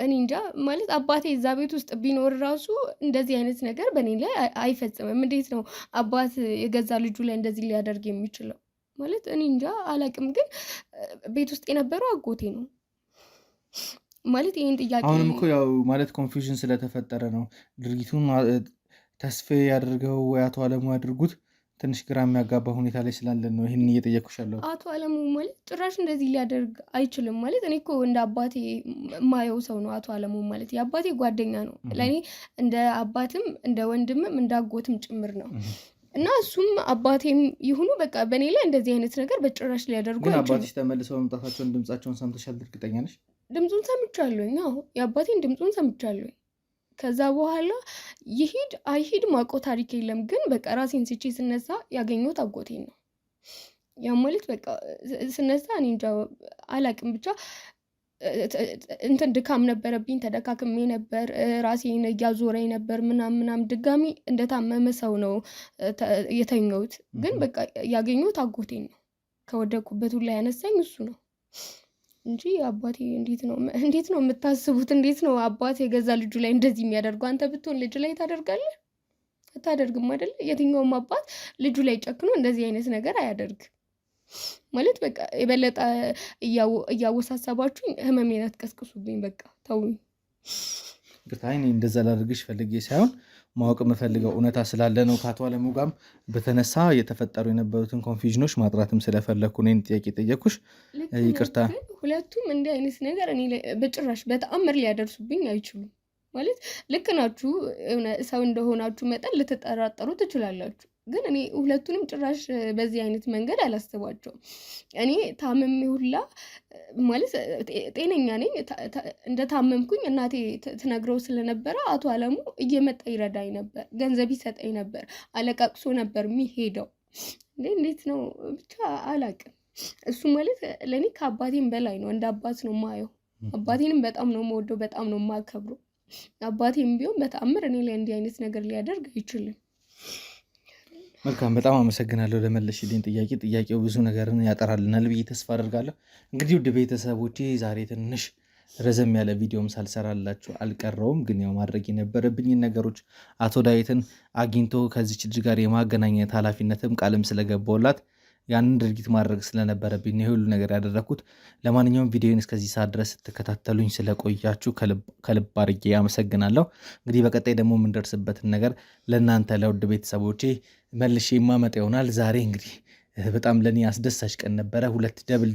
እኔ እንጃ፣ ማለት አባቴ እዛ ቤት ውስጥ ቢኖር ራሱ እንደዚህ አይነት ነገር በእኔ ላይ አይፈጽምም። እንዴት ነው አባት የገዛ ልጁ ላይ እንደዚህ ሊያደርግ የሚችለው? ማለት እኔ እንጃ አላውቅም። ግን ቤት ውስጥ የነበረው አጎቴ ነው። ማለት ይህን ጥያቄ አሁንም እኮ ያው ማለት confusion ስለተፈጠረ ነው ድርጊቱን ተስፋዬ ያድርገው ወይ አቶ አለሙ ያድርጉት ትንሽ ግራ የሚያጋባ ሁኔታ ላይ ስላለን ነው ይህንን እየጠየኩሽ ያለሁት። አቶ አለሙ ማለት ጭራሽ እንደዚህ ሊያደርግ አይችልም። ማለት እኔ እኮ እንደ አባቴ የማየው ሰው ነው አቶ አለሙ ማለት፣ የአባቴ ጓደኛ ነው። ለእኔ እንደ አባትም እንደ ወንድምም እንደ አጎትም ጭምር ነው። እና እሱም አባቴም ይሁኑ በቃ በእኔ ላይ እንደዚህ አይነት ነገር በጭራሽ ሊያደርጉ ግን አይችሉም። አባትሽ ተመልሰው መምጣታቸውን ድምጻቸውን ሰምተሻል? እርግጠኛ ነሽ? ድምፁን ሰምቻለሁኝ። አዎ፣ የአባቴን ድምፁን ሰምቻለሁኝ። ከዛ በኋላ ይሂድ አይሂድ ማውቀው ታሪክ የለም። ግን በቃ ራሴን ስቼ ስነሳ ያገኘሁት አጎቴን ነው። ያ ማለት በቃ ስነሳ እኔ እንጃ አላቅም፣ ብቻ እንትን ድካም ነበረብኝ፣ ተደካክሜ ነበር፣ ራሴን እያዞረኝ ነበር ምናም ምናም። ድጋሚ እንደታመመ ሰው ነው የተኛሁት። ግን በቃ ያገኘሁት አጎቴን ነው። ከወደኩበት ሁላ ያነሳኝ እሱ ነው እንጂ አባቴ እንዴት ነው የምታስቡት? እንዴት ነው አባት የገዛ ልጁ ላይ እንደዚህ የሚያደርገው? አንተ ብትሆን ልጅ ላይ ታደርጋለህ? አታደርግም አይደለ? የትኛውም አባት ልጁ ላይ ጨክኖ እንደዚህ አይነት ነገር አያደርግም። ማለት በቃ የበለጠ እያወሳሰባችሁኝ ህመሜን አትቀስቅሱብኝ። በቃ ተውኝ። ይቅርታ፣ እኔ እንደዛ ላደርግሽ ፈልጌ ሳይሆን ማወቅ የምፈልገው እውነታ ስላለ ነው። ከአቶ አለሙ ጋርም በተነሳ የተፈጠሩ የነበሩትን confusion ኦች ማጥራትም ስለፈለግኩ ነው ይሄን ጥያቄ ጠየኩሽ። ልክ ነህ፣ ይቅርታ። ግን ሁለቱም እንዲህ አይነት ነገር እኔ ላይ በጭራሽ በተአምር ሊያደርሱብኝ አይችሉም። ማለት ልክ ናችሁ፣ የሆነ ሰው እንደሆናችሁ መጠን ልትጠራጠሩ ትችላላችሁ። ግን እኔ ሁለቱንም ጭራሽ በዚህ አይነት መንገድ አላስባቸውም። እኔ ታምሜ ሁላ ማለት ጤነኛ ነኝ። እንደታመምኩኝ እናቴ ትነግረው ስለነበረ አቶ አለሙ እየመጣ ይረዳኝ ነበር፣ ገንዘብ ይሰጠኝ ነበር፣ አለቃቅሶ ነበር የሚሄደው። እንዴት ነው ብቻ አላቅም። እሱ ማለት ለእኔ ከአባቴም በላይ ነው፣ እንደ አባት ነው የማየው። አባቴንም በጣም ነው የምወደው፣ በጣም ነው የማከብረው። አባቴም ቢሆን በተአምር እኔ ላይ እንዲህ አይነት ነገር ሊያደርግ አይችልም። መልካም፣ በጣም አመሰግናለሁ ለመለስሽልኝ ጥያቄ። ጥያቄው ብዙ ነገርን ያጠራልናል ብዬ ተስፋ አደርጋለሁ። እንግዲህ ውድ ቤተሰቦቼ ዛሬ ትንሽ ረዘም ያለ ቪዲዮም ሳልሰራላችሁ አልቀረውም። ግን ያው ማድረግ የነበረብኝን ነገሮች አቶ ዳዊትን አግኝቶ ከዚች ልጅ ጋር የማገናኘት ኃላፊነትም ቃልም ስለገባሁላት ያንን ድርጊት ማድረግ ስለነበረብኝ ነው ሁሉ ነገር ያደረኩት። ለማንኛውም ቪዲዮን እስከዚህ ሰዓት ድረስ ስትከታተሉኝ ስለቆያችሁ ከልብ አድርጌ አመሰግናለሁ። እንግዲህ በቀጣይ ደግሞ የምንደርስበትን ነገር ለእናንተ ለውድ ቤተሰቦቼ መልሼ የማመጣ ይሆናል። ዛሬ እንግዲህ በጣም ለእኔ አስደሳች ቀን ነበረ። 2 double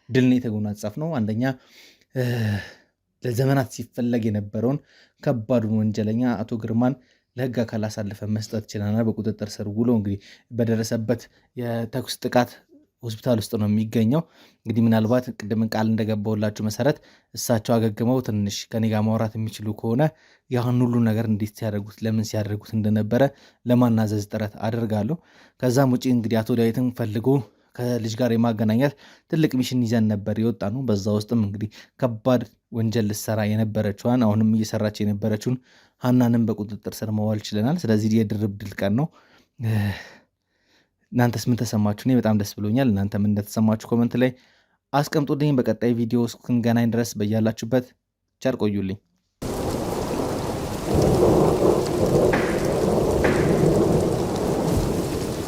ድል ነው የተጎናጸፍነው። አንደኛ ለዘመናት ሲፈለግ የነበረውን ከባዱን ወንጀለኛ አቶ ግርማን ለህግ አካል አሳልፈን መስጠት ችለናል። በቁጥጥር ስር ውሎ እንግዲህ በደረሰበት የተኩስ ጥቃት ሆስፒታል ውስጥ ነው የሚገኘው። እንግዲህ ምናልባት ቅድም ቃል እንደገባሁላችሁ መሰረት እሳቸው አገግመው ትንሽ ከኔ ጋር ማውራት የሚችሉ ከሆነ ያን ሁሉ ነገር እንዴት ሲያደርጉት ለምን ሲያደርጉት እንደነበረ ለማናዘዝ ጥረት አደርጋለሁ። ከዛም ውጪ እንግዲህ አቶ ዳዊትን ፈልጎ ከልጅ ጋር የማገናኘት ትልቅ mission ይዘን ነበር የወጣነው። በዛ ውስጥም እንግዲህ ከባድ ወንጀል ልትሰራ የነበረችዋን አሁንም እየሰራች የነበረችውን ሀናንም በቁጥጥር ስር መዋል ችለናል። ስለዚህ የድርብ ድል ቀን ነው። እናንተስ ምን ተሰማችሁ? እኔ በጣም ደስ ብሎኛል። እናንተም እንደተሰማችሁ comment ላይ አስቀምጡልኝ። በቀጣይ ቪዲዮ እስክንገናኝ ድረስ በያላችሁበት ቸር ቆዩልኝ።